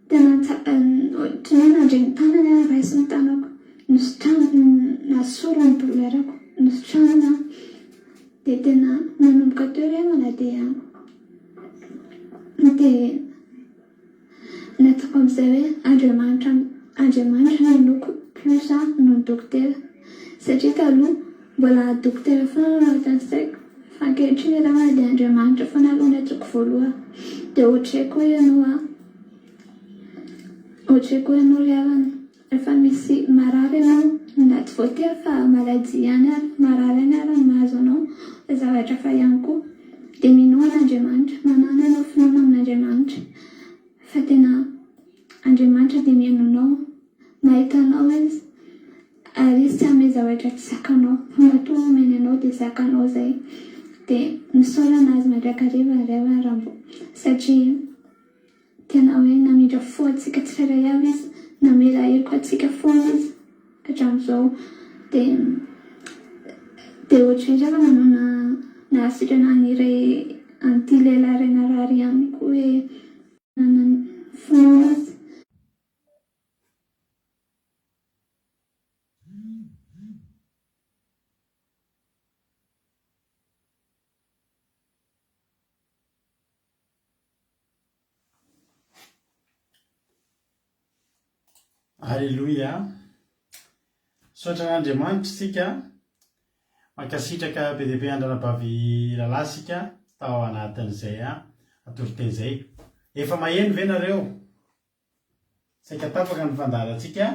tena ohatran'ny hoe nandre ny tanany aho, raisiny ny tanako, nositraniny, nasoriny ny douleur-ko, nositraniny aho. Dia tena nanomboka teo ry havana dia, dia. Nataoko amin'izay hoe Andriamanitra Andriamanitra no inoako plus aho noho ny dokotera satria taloha mbola dokotera foana no anatin'ny saiko fa ankehitriny angamba dia Andriamanitra foana aloha no antsoiko voalohany dia ohatr'izay koa ianao an ohatr'izay koa ianao ry havana rehefa misy marary ianao na tsy voatery fa maladie ihany ary marary ihany ary ny mahazo anao fa zavatra hafa ihany koa dia minoa an'Andriamanitra manàna ianao finoana amin'Andriamanitra fa tena Andriamanitra dia mihaino anao mahita anao izy. zavatra tsy zakanao fa matoa omeny anao dia zakanao izay. Dia misaorana azy mandrakariva ry havana raha mbo satria tena hoe namindra fo antsika tsirairay avy izy, namela heloka antsika foana izy hatramin'izao. Dia dia ohatr'izay ry havana no nahasitrana an'iray an'ity lehilahy iray narary ihany koa hoe nanana finoana izy. Aleloia! Misaotra an'Andriamanitra isika, mankasitraka be dia be an-dRanabavy Lala isika tao anatin'izay toriteny izay. Efa maheno ve nareo? Saika tapaka ny fandaharantsika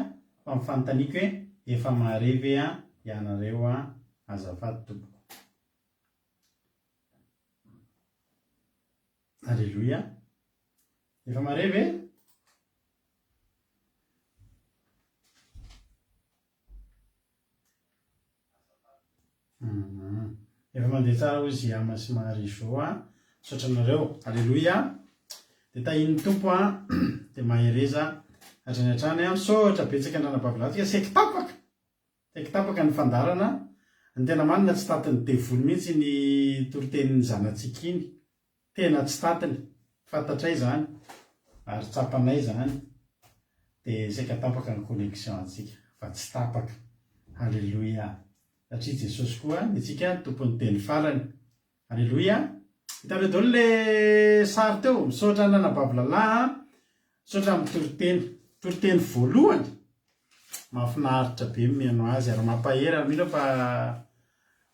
fa ny fanontaniako hoe efa mahare ve an ianareo an azafady tompoko. Aleloia. Efa mahare ve? Efa mandeha tsara hoy Ziama sy Marie Jo a. Misaotra anareo. Aleloia. Dia tahian'ny Tompo a. Dia mahereza hatrany hatrany a. Misaotra betsaka an-dRanabavy Latsika. Seky tapaka. Seky tapaka ny fandaharana. Ny tena marina tsy tatin'ny devoly mihitsy iny toritenin'ny zanatsika iny. Tena tsy tatiny. Fantatray izany ary tsapanay izany. Dia saika tapaka ny connexion antsika fa tsy tapaka. Haleloia. Satria Jesosy koa ny antsika tompon'ny teny farany. Haleloia. Hitanareo daholo le sary teo. Misaotra an'Anabavy Lala a. Misaotra amin'ny toriteny. Toriteny voalohany. Mahafinaritra be ny mihaino azy ary mampahery ary mino aho fa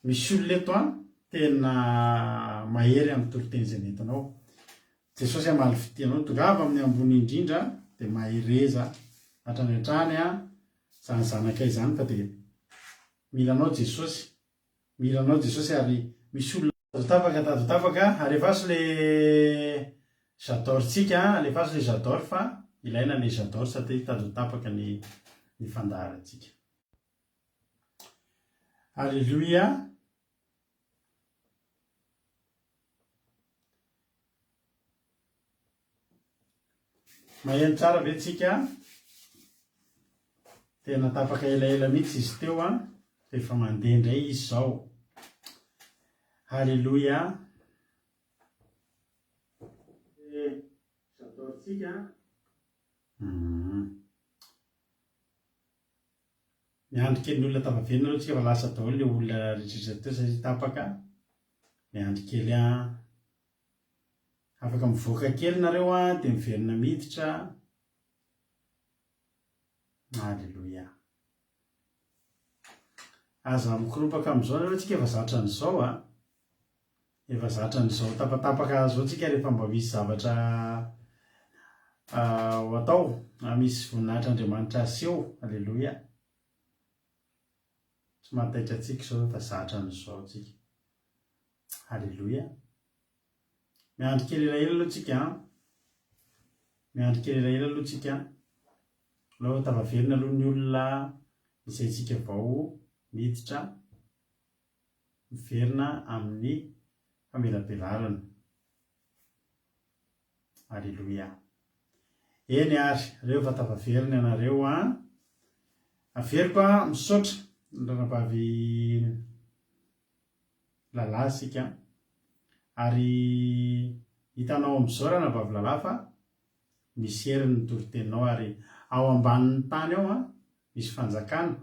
misy olona eto an tena mahery amin'ny toriteny izay nentinao. Jesosy hamaly fitia anao. Tongava amin'ny ambony indrindra dia mahereza hatrany hatrany an izany zanakay izany fa dia mila anao Jesosy. Mila anao Jesosy ary misy olona. Tady tapaka tady tapaka, alefaso le j'adore tsika a, alefaso le j'adore fa ilaina le j'adore satria tady ho tapaka ny ny fandaharantsika. Alléluia. Maheno tsara ve tsika? Tena tapaka elaela mihitsy izy teo an, fa efa mandeha indray izy izao. Haleloia. J'adore tsika. Miandry kely ny olona tafaverina aloha tsika fa lasa daholo le olona rehetra teo satria tapaka. Miandry kely an. Afaka mivoaka kely nareo an dia miverina miditra. Alléluia. Aza mikoropaka amin'izao nareo tsika efa zatra an'izao a. Efa zatra an'izao tapatapaka zao tsika rehefa mba misy zavatra ho atao, misy voninahitr'Andriamanitra aseho. Alléluia. Tsy mahataitra antsika izao fa zatra an'izao tsika. Alléluia. Miandry kely elaela aloha tsika an. Miandry kely elaela aloha tsika. Aleo tafaverina aloha ny olona izay tsika vao miditra miverina amin'ny famelabelarana. Aleloia. Eny ary, reo fa tafaverina ianareo an. Averiko an, misaotra ny ranabavy Lala isika ary hitanao amin'izao ranabavy Lala fa misy heriny ny toriteninao ary ao ambanin'ny tany ao an misy fanjakana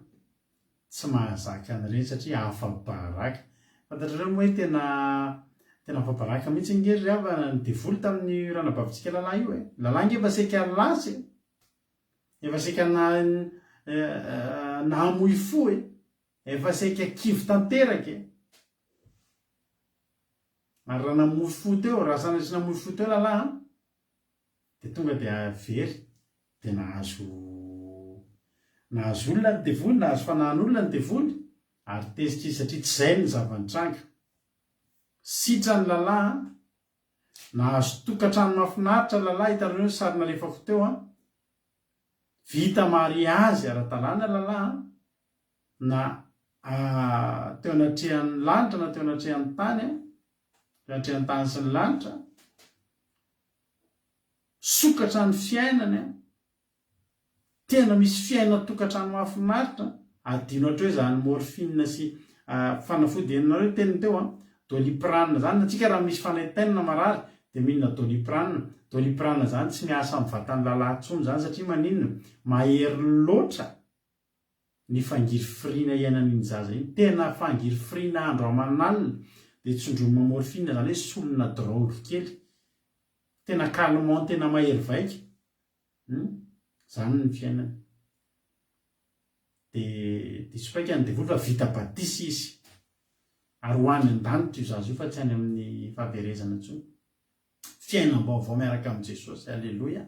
tsy mahazaka an'ireny satria afa-baraka. Fantatrareo moa hoe tena tena afa-baraka mihitsy ange ry havana ny devoly tamin'io ranabavintsika Lala io e. Lala ange efa saika lasa e. Efa saika nahamoy fo e. Efa saika kivy tanteraka e! Ary raha namoy fo teo, raha sanatria namoy fo teo Lala an, dia tonga dia very, dia nahazo nahazo olona ny devoly, nahazo fanahin'olona ny devoly, ary tezitra izy satria tsy izay ny zava-nitranga. Sitran'i Lala an, nahazo tokantrano mahafinaritra Lala, hitanareo ny sary nalefako teo an, vita mariazy ara-dalàna Lala an, na. Teo anatrehan'ny lanitra na teo anatrehan'ny tany, teo anatrehan'ny tany sy ny lanitra, sokatra ny fiainany, tena misy fiainan-tokantrano mahafinaritra, adino hatreo izany morphine sy fanafody henonareo ny teniny teo an, doliprane izany, antsika raha misy fanaintainana marary dia mihinana doliprane, doliprane izany tsy miasa amin'ny vatan'ny lalahy intsony izany satria maninona? Mahery loatra ny fangirifiriana iainan'iny zaza iny, tena fangirifiriana andro aman'alina, dia tsindromina morphine izany hoe solona drogue kely, tena calmant tena mahery vaika, hum, izany ny fiainany. Dia diso paika ny devoly fa vita batisa izy, ary ho any an-danitra io zaza io fa tsy any amin'ny fahaverezana intsony. Fiainam-baovao miaraka amin'i Jesosy. Aleloia.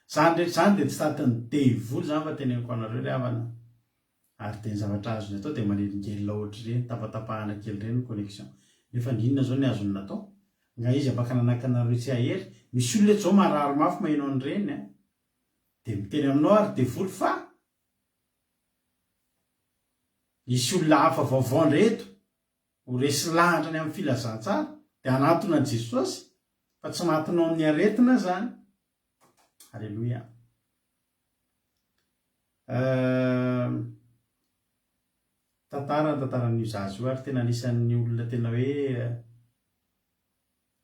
Izany rehetra izany dia tsy tatin'ny devoly izany fa teneniko anareo ry havana. Ary dia ny zavatra azony atao dia manelingelina ohatr'ireny tapatapahana kely ireny ny connexion. Nefa ny inona izao ny azony natao? Nga izy afaka nanakana anareo tsy hahery? Misy olona eto izao marary mafy maheno an'ireny an. Dia miteny aminao ary devoly fa hisy olona hafa vaovao indray eto. Ho resy lahatra ny amin'ny filazantsara dia hanatona an'i Jesosy fa tsy matinao amin'ny aretina zany. Aleloia. Euh, tantara ny tantaran'io zaza io ary tena anisan'ny olona tena hoe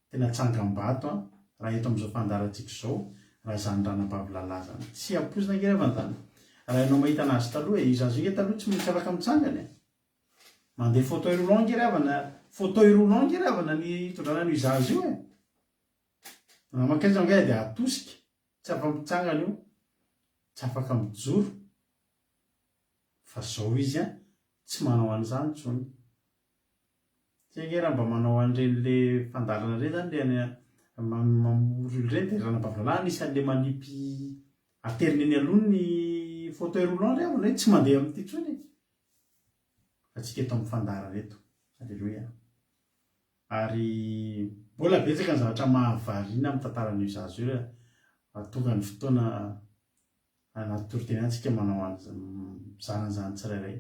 tena tsangambato an, raha eto amin'izao fandaharantsika izao, raha izany ranabavy Lala izany. Tsy ampoizina ange revany izany. Raha ianao mahita anazy taloha e, io zaza io ange taloha tsy tsy afaka mitsangana e. Mandeha fauteuil roulant ange ry havana, fauteuil roulant ange ry havana ny hitondrana an'io zaza io e. Raha mankaiza angaha dia atosika, tsy afa-mitsangana io, tsy afaka mijoro. Fa zao izy an, tsy manao an'izany intsony. Tsy ange raha mba manao an'ireny le fandaharana ireny zany le any mamory olona ireny dia ranabavy Lala anisan'le manipy ateriny eny aloha ny fauteuil roulant ry havana hoe tsy mandeha amin'ity intsony e. Fa tsika eto amin'ny fandaharana eto. Aleloia. Ary mbola betsaka ny zavatra mahavariana amin'ny tantaran'io zaza io raha tonga ny fotoana anaty toriteny any tsika manao an'izany mizara an'izany tsirairay.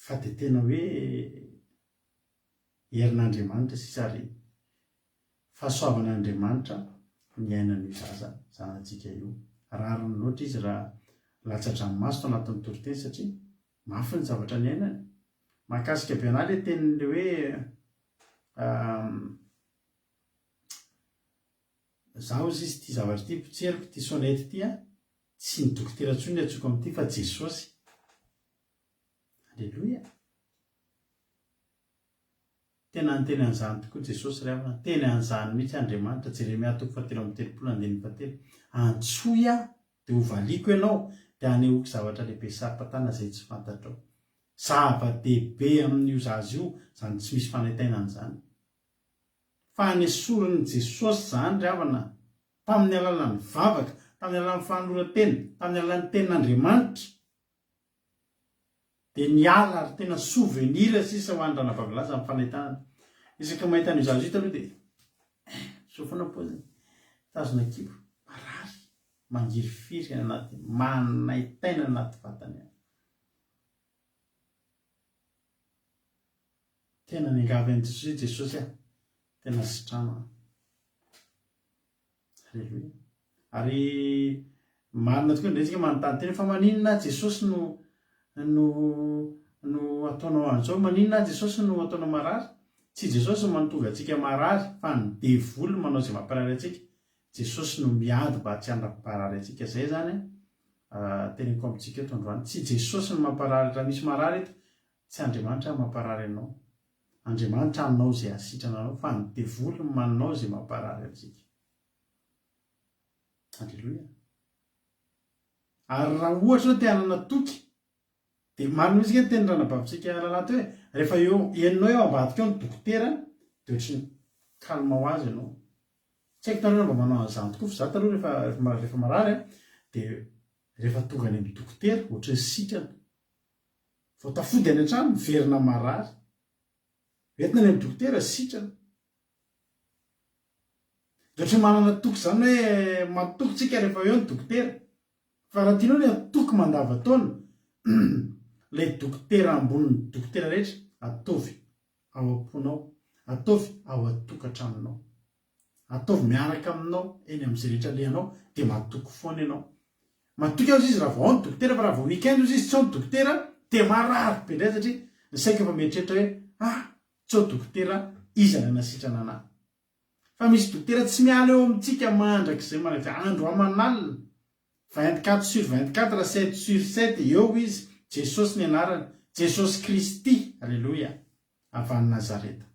Fa dia tena hoe herin'Andriamanitra sisa ary fahasoavan'Andriamanitra ny iainan'io zaza zanatsika io. Rariny loatra izy raha latsa-dranomaso tao anatin'ny toriteny satria mafy ny zavatra niainany. Mahakasika be an'ahy ilay tenin'ilay hoe Za ozy izy ity zavatra ity potseriko ity sonnette ity a, tsy ny dokotera intsony no antsoiko amin'ity fa Jesosy. Aleloia. Tena niteny an'izany tokoa Jesosy ry havana, niteny an'izany mihitsy Andriamanitra, Jeremia toko fahatelo amby telopolo andininy fahatelo, Antsoy aho, dia hovaliako ianao, dia hanehoako zavatra lehibe saro-pantana izay tsy fantatrao. Zava-dehibe amin'io zaza io izany tsy misy fanaintainana izany. Fa nesorin'i Jesosy izany ry havana, tamin'ny alalan'ny vavaka, tamin'ny alalan'ny fanoloran-tena, tamin'ny alalan'ny tenin'Andriamanitra. Dia niala ary tena souvenir sisa ho an'i Ranabavy Laza ny fanaintanana. Isaky ny mahita an'io zaza io taloha dia eh, zao foana paoziny. Mitazona kibo, marary, mangirifiry any anaty, manaintaina anaty vatany any. Tena niangavy an'i Jesosy hoe Jesosy ah, tena sitrano aho. Aleloia. Ary marina tokoa indray tsika manontany tena fa maninona aho Jesosy no no no ataonao an'izao? Maninona aho Jesosy no ataonao marary? Tsy Jesosy no manotonga antsika marary fa ny devoly no manao izay mampirary antsika. Jesosy no miady mba tsy handraparary antsika. Izay izany teneniko amintsika eto androany. Tsy Jesosy no mamparary raha misy marary eto, tsy Andriamanitra no mamparary anao. Andriamanitra hanao izay hahasitrana anao fa ny devoly no manao izay mamparary antsika. Aleloia. Ary raha ohatra hoe te hanana toky, dia marina mihitsy ange ny tenin'ny ranabavintsika Lala teo e, rehefa eo henonao eo ambadika eo ny dokotera dia ohatry ny calme ho azy ianao. Tsy haiko nareo raha mba manao an'izany tokoa fa za taloha rehefa rehefa marary an, dia rehefa tonga any amin'ny dokotera ohatry ny sitrana. Vao tafody any an-trano, miverina marary. Entina any amin'ny dokotera, sitrana. Dia ohatran'ny manana toky izany hoe matoky tsika rehefa eo ny dokotera. Fa raha tianao ny hatoky mandavan-taona, Ilay dokotera ambonin'ny dokotera rehetra, ataovy ao am-ponao, ataovy ao an-tokantranonao. Ataovy miaraka aminao eny amin'izay rehetra alehanao dia matoky foana ianao. Matoky aho izy raha vao ao ny dokotera fa raha vao week-end ozy izy tsy ao ny dokotera dia marary be indray satria ny saiko efa mieritreritra hoe ah tsy ao dokotera iza nanasitrana anah. Fa misy dokotera tsy miala eo amintsika mandrakizay mandrakizay andro aman'alina 24 sur 24 7 sur 7 eo izy Jesosy ny anarany Jesosy Kristy aleloia avy any Nazareta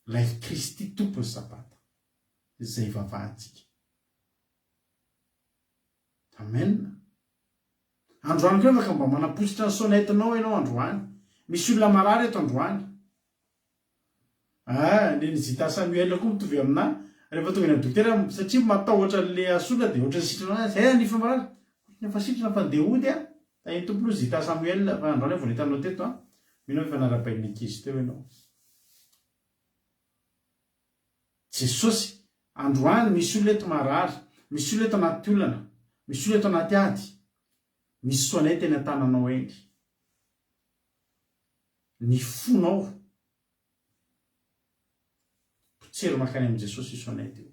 ilay Kristy Tompon'ny Sabata izay ivavahantsika Amen Androany koa afaka mba manapotsitra ny sonnette-nao ianao androany misy olona marary eto androany Ah, nen'i Zita Samuel koa mitovy aminà, rehefa tonga any amin'ny dokotera satria matahotra an'le hasola dia ohatran'ny sitrana azy, zay nify marary, ohatran'ny efa sitrana fa ndeha hody ah, tahin'ny Tompo aloha Zita Samuel fa androany aho vao nahita anao teto an, mino aho efa narahabain'ny ankizy teo ianao. Jesosy, androany misy olona eto marary, misy olona eto anaty olana, misy olona eto anaty ady, misy sonnette eny an-tananao eny. Ny fonao. Potsero mankany amin'i Jesosy io sonnette io.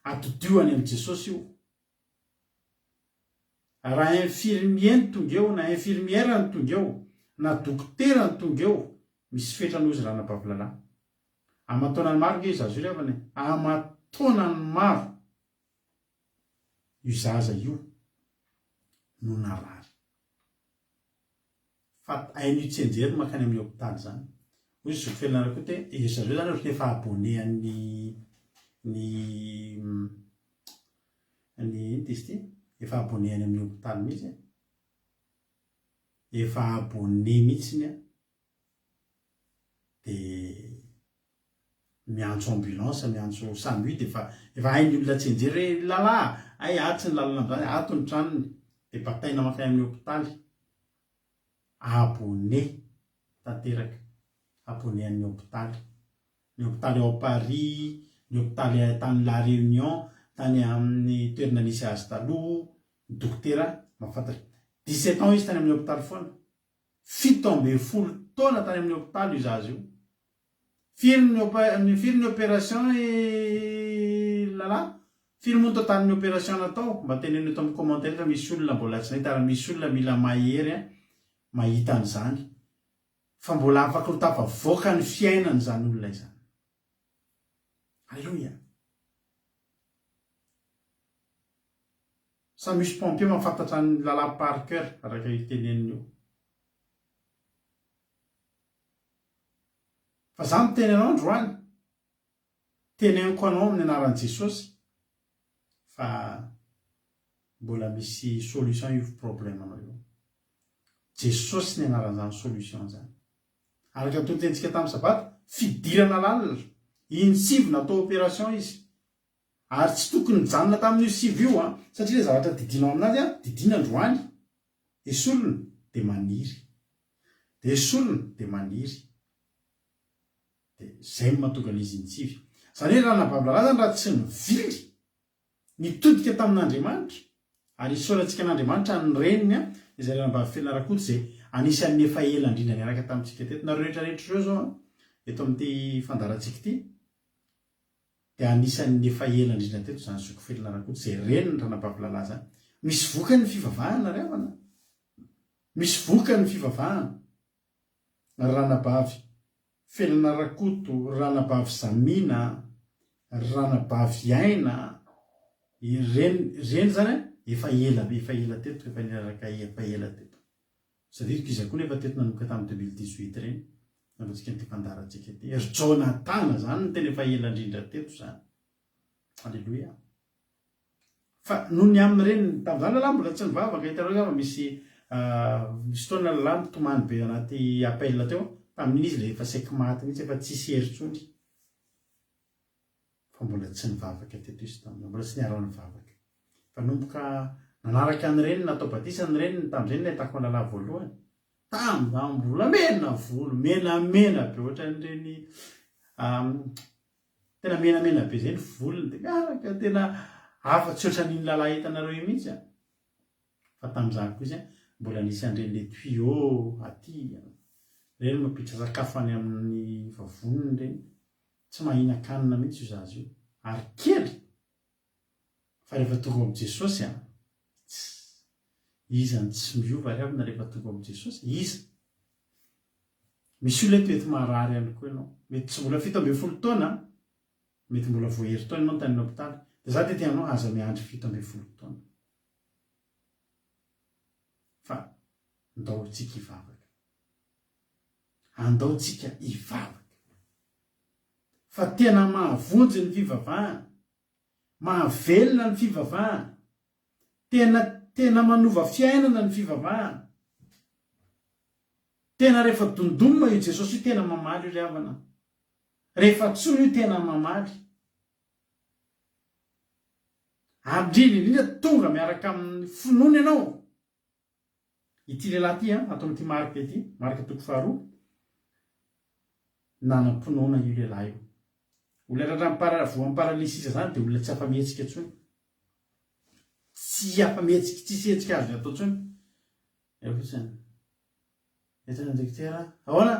Atodio any amin'i Jesosy io. Raha infirmier no tonga eo, na infirmière no tonga eo, na dokotera no tonga eo, misy fetrany hozy ranabavy Lala. Aman-taonany maro nge io zaza io ry havana e. Aman-taonany maro io zaza io no narary. Fa hain'io tsianjery ny mankany amin'ny hopitaly izany. Hoy zoky Felina Rakoto hoe ry zareo izany ohatran'ny efa abonné an'ny ny ny inona izy ity? Efa abonné any amin'ny hopitaly mihitsy e. Efa abonné mihitsiny an. Dia miantso ambulance, miantso SAMU dia efa efa hain'ny olona tsianjery hoe Lala a, hay atsy ny lalana amin'izany, ato ny tranony. Dia bataina mankany amin'ny hopitaly. Abonné tanteraka, abonné an'ny hopitaly. Ny hopitaly ao Paris, ny hopitaly tany La Réunion, tany amin'ny toerana nisy azy taloha, ny dokotera mahafantatra. 17 ans izy tany amin'ny hopitaly foana. 17 taona tany amin'ny hopitaly io zaza io. Firy ny ny firy ny opération i Lala? Firy moa ny totalin'ny opération natao? Mba teneno eto amin'ny commentaire fa misy olona mbola tsy nahita ary misy olona mila mahery an mahita an'izany fa mbola afaka ho tafavoaka ny fiainany izany olona izany. Alléluia. Sa misy pompier mahafantatra an'i Lala par cœur araka io teneniny io. Fa za miteny anao androany, teneniko anao amin'ny anaran'i Jesosy fa mbola misy solution io problème anao io. Jesosy ny anaran'izany solution izany. Araka ny toritentsika tamin'ny sabata, fidirana lalina, in-tsivy natao opération izy. Ary tsy tokony nijanona tamin'io sivy io an, satria ilay zavatra didianao aminazy an, didiana androany, esorina dia maniry. Dia esorina dia maniry. Dia izay no mahatonga an'izy izy nitsivy. Izany hoe Ranabavy Lala izany raha tsy nivily, nitodika tamin'Andriamanitra, ary isaorantsika an'Andriamanitra ny reniny an, izay Ranabavy Felina Rakoto izay anisan'ny efa ela indrindra niaraka tamintsika teto. Nareo rehetra rehetra ireo izao an, eto amin'ity fandaharantsika ity, dia anisan'ny efa ela indrindra teto izany zoky Felina Rakoto izay reniny Ranabavy Lala izany. Misy vokany ny fivavahana ry havana. Misy vokany ny fivavahana. Ry Ranabavy Felina Rakoto, ry Ranabavy Zamina, ry Ranabavy Aina, ireny ireny izany an, efa ela be, efa ela teto, efa niaraka efa ela teto. Tadidiko iza koa nefa teto nanomboka tamin'ny 2018 ireny, nanaovantsika an'ity fandaharantsika ity. Ry Jonathan izany no tena efa ela indrindra teto izany. Aleloia. Fa noho ny amin'ireny, tamin'izany lalahy mbola tsy nivavaka, hitanareo angamba misy misy fotoana lalahy mitomany be anaty appel teo, tamin'iny izy ilay efa saiky maty mihitsy, efa tsisy hery intsony. Fa mbola tsy nivavaka teto izy tamin'izany, mbola tsy niara-nivavaka. Fa nanomboka nanaraka ny reniny, natao batisa ny reniny, tamin'izay no nahitako an'i Lalahy voalohany. Tamin'izany mbola mena volo, menamena be ohatran'ireny tena menamena be izay ny volony, dia miaraka tena hafa tsy ohatran'iny Lalahy hitanareo iny mihitsy an. Fa tamin'izany koa izy an, Mbola nisy an'ireny le tuyau aty, ireny mampiditra sakafo any amin'ny vavoniny ireny. Tsy mahinan-kanina mihitsy io zaza io. Ary kely! Fa rehefa tonga ao amin'i Jesosy an! Tss! Iza no tsy miova ry havana rehefa tonga ao amin'i Jesosy? Iza? Misy olona eto mety marary ihany koa ianao. Mety tsy mbola 17 taona an! Mety mbola vao herintaona ianao tany hopitaly. Dia za dia te hanao aza miandry 17 taona. Fa ndao tsika hivavaka. Andao tsika hivavaka. Fa tena mahavonjy ny fivavahana. Mahavelona ny fivavahana. Tena tena manova fiainana ny fivavahana. Tena rehefa dondonina io Jesosy io tena mamaly io ry havana. Rehefa antsoina io tena mamaly. Ary indrindra indrindra tonga miaraka amin'ny finoana ianao. Ity lehilahy ity an, ato amin'ity Marka ity, Marka toko faharoa, nanam-pinoana io lehilahy io. Olona tratran'ny para, voan'ny paralysisa izany dia olona tsy afa-mihetsika intsony. Tsy afa-mihetsika, tsisy hetsika azony atao intsony. Eo fotsiny. Entana ny dokotera, ahoana?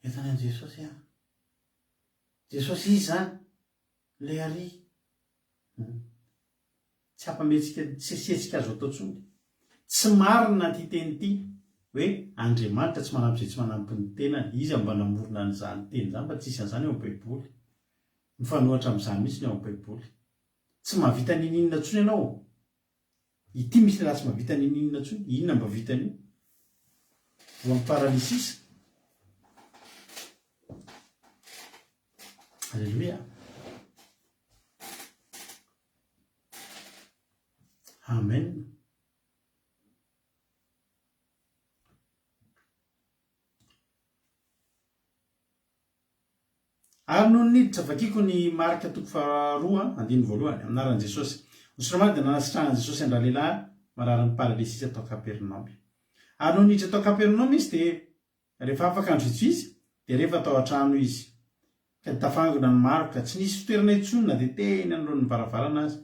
Entana an'i Jesosy aho. Jesosy iza izany? Ilay ary. Tsy afa-mihetsika, tsisy hetsika azo atao intsony. Tsy marina ity teny ity hoe Andriamanitra tsy manampy izay tsy manampy ny tenany. Iza mba namorona an'izany teny izany fa tsisy an'izany ao amin'ny Baiboly. Mifanohitra amin'izany mihitsy ny ao amin'ny Baiboly. Tsy mahavita n'inon'inona intsony ianao. Ity misy lehilahy tsy mahavita n'inon'inona intsony. Inona mba vitan'io? Voan'ny paralysis. Alléluia. Amen. Ary nony niditra, vakiko ny Marka toko faharoa, andininy voalohany, amin'ny anaran'i Jesosy. Ny Soromany dia nanasitrahan'i Jesosy an-dralehilahy mararin'ny paralysisa tao Kapernaomy. Ary nony niditra tao Kapernaomy izy, dia Rehefa afaka andro vitsivitsy dia rehefa tao an-trano izy, ka tafangona ny maro ka tsy nisy fitoerana intsony na dia teny anoloan'ny varavarana aza,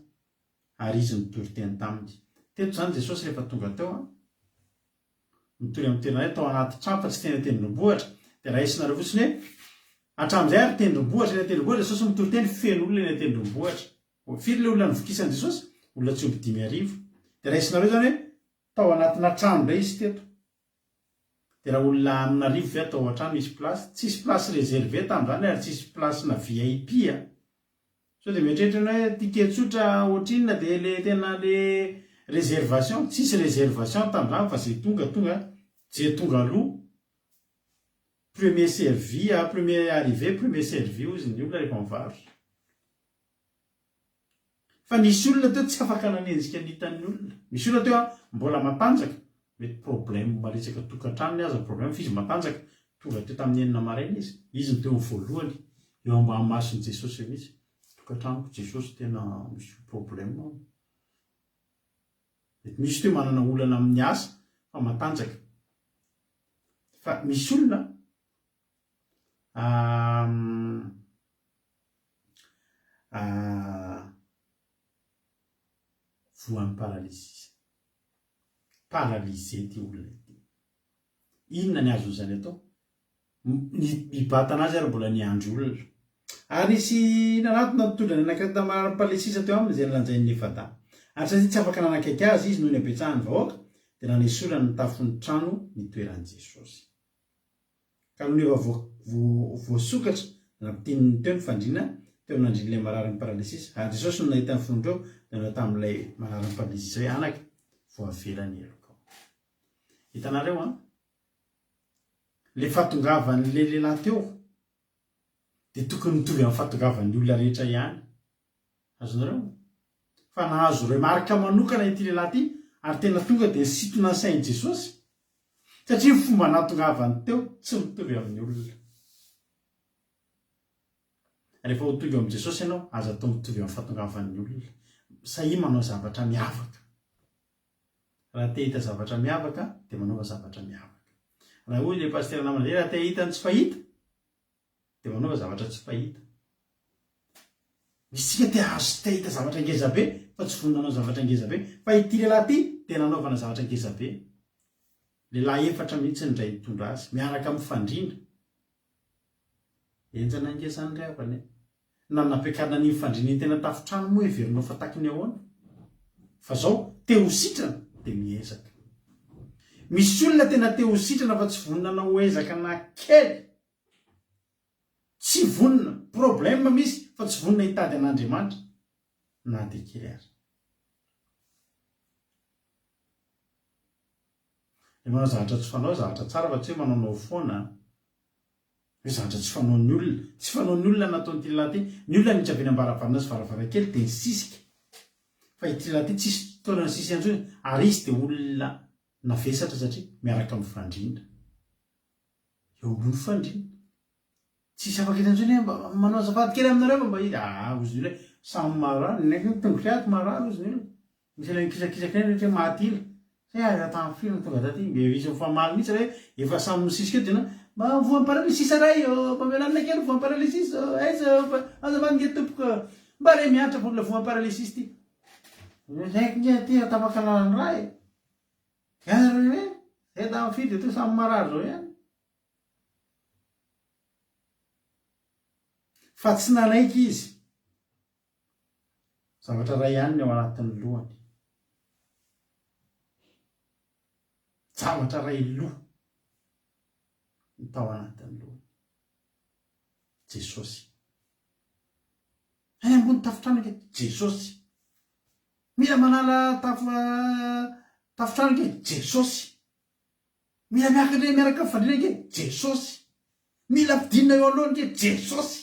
ary izy nitory teny taminy. Teto izany Jesosy rehefa tonga teo an, mitory amin'ny toerana iray tao anaty trano fa tsy teny an-tendrombohitra, dia raisinareo fotsiny hoe hatramin'izay ary tendrombohitra, eny an-tendrombohitra Jesosy mitory teny, feno olona eny an-tendrombohitra. Firy ilay olona novokisan'i Jesosy? Olona tsy omby 5000. Dia raisinareo izany hoe tao anatina trano indray izy teto. Dia raha olona amin'arivo ve atao ao an-trano misy place? Tsisy place reservée tamin'izany ary tsisy place-na VIP a! Sao dia mieritreritra ianao hoe ticket tsotra ohatrinona dia le tena le réservation? Tsisy réservation tamin'izany fa ze tonga tonga, ze tonga aloha premier servi a, premier arrivé premier servi hozy ny olona rehefa mivarotra. Fa nisy olona teo tsy afaka nanenjika ny hitan'ny olona. Misy olona teo mbola matanjaka, mety problème resaka tokantranony aza problème fa izy matanjaka, tonga teo tamin'ny enina maraina izy, izy no teo amin'ny voalohany, eo ambany mason'i Jesosy eo mihitsy, tokantranoko Jesosy tena misy problème, mety misy teo manana olana amin'ny asa fa matanjaka, fa misy olona Voan'ny paralysis. Paralysé ity olona ity. Inona ny azon'izany atao? Ny mibatana azy ary mbola niandry olona. Ary nisy nanatona nitondra ny anankiray tamin'ny mararin'ny paralysis teo aminy izay nolanjain'ny efa-dahy. Ary satria tsy afaka nanakaiky azy izy noho ny habetsahan'ny vahoaka, dia nanesorany ny tafon'ny trano nitoeran'i Jesosy. Ka nony efa voasokatra, nampidininy teo ny fandriana teo amin'ny nandrian'ilay mararin'ny paralysisa. Ary Jesosy nony nahita ny fon'ireo, dia nanao tamin'ilay mararin'ny paralysisa hoe, Anaka, voavela ny helokao. Hitanareo an? Ilay fahatongavan'ilay lehilahy teo dia tokony mitovy amin'ny fahatongavan'ny olona rehetra ihany. Azonareo? Fa nahazo remarque manokana ity lehilahy ity ary tena tonga dia nisintona ny sain'i Jesosy. Satria ny fomba nahatongavany teo tsy mitovy amin'ny olona. Rehefa ho tonga eo amin'i Jesosy ianao, aza atao mitovy amin'ny fahatongavan'ny olona. Sahia manao zavatra miavaka. Raha te hahita zavatra miavaka dia manaova zavatra miavaka. Raha hoy ilay pasitera namana izay, raha te hahita ny tsy fahita dia manaova zavatra tsy fahita. Isika te hahazo te hahita zavatra ngeza be fa tsy vonona hanao zavatra ngeza be. Fa ity lehilahy ity. dia nanaovana zavatra ngezabe. Lehilahy efatra mihitsy no indray nitondra azy, miaraka amin'ny fandriana. Henjana ange izany ry havana e! Na ny nampiakarina an'iny fandriana iny tena tafontrano moa heverinao fa taky ny ahoana? Fa zao, te ho sitrana dia miezaka. Misy olona tena te ho sitrana fa tsy vonona hanao ezaka na kely. Tsy vonona, problème misy fa tsy vonona hitady an'Andriamanitra na dia kely aza. Ilay manao zavatra tsy fanao, zavatra tsara fa tsy hoe manaonao foana an. Hoe zavatra tsy fanaon'ny olona. Tsy fanaon'ny olona ny nataon'ity lehilahy ity. Ny olona niditra avy eny am-baravarana sy varavarankely dia nisisika. Fa ity lehilahy ity tsisy fotoana nisisika intsony ary izy dia olona navesatra satria miaraka amin'ny fandriana. Eo ambony fandriana. Tsisy afaka hiteny intsony hoe mba manao azafady kely aminareo fa mba izy. Ah, hozy ny olona hoe samy marary. Ny ahy tongotra ato marary hozy ny olona. Misy ilay mikisakisaka ireny ohatra hoe maty ila. Zay aiza tamin'ny firy no tonga taty. Dia misy mifamaly mihitsy ilay hoe efa samy misisika eo dia na mba voam-paralysis ray ô, mba mialà kely voam-paralysis ô, aiza ô, fa azafady nge tompoko ô. Mba re miantra fa olona voam-paralysis ity. Zay nge aty tapaka lalan-drà e. Ary re, zay tamin'ny firy dia toa samy marary zao ihany. Fa tsy nanaiky izy. Zavatra iray ihany ny ao anatin'ny lohany. Zavatra iray loha ny tao anatin'ny lohany. Jesosy. Any ambony tafontrano ange Jesosy. Mila manala tafo tafontrano ange Jesosy. Mila miakatra miaraka amin'ny fandriana ange Jesosy. Mila ampidinina eo anoloany ange Jesosy.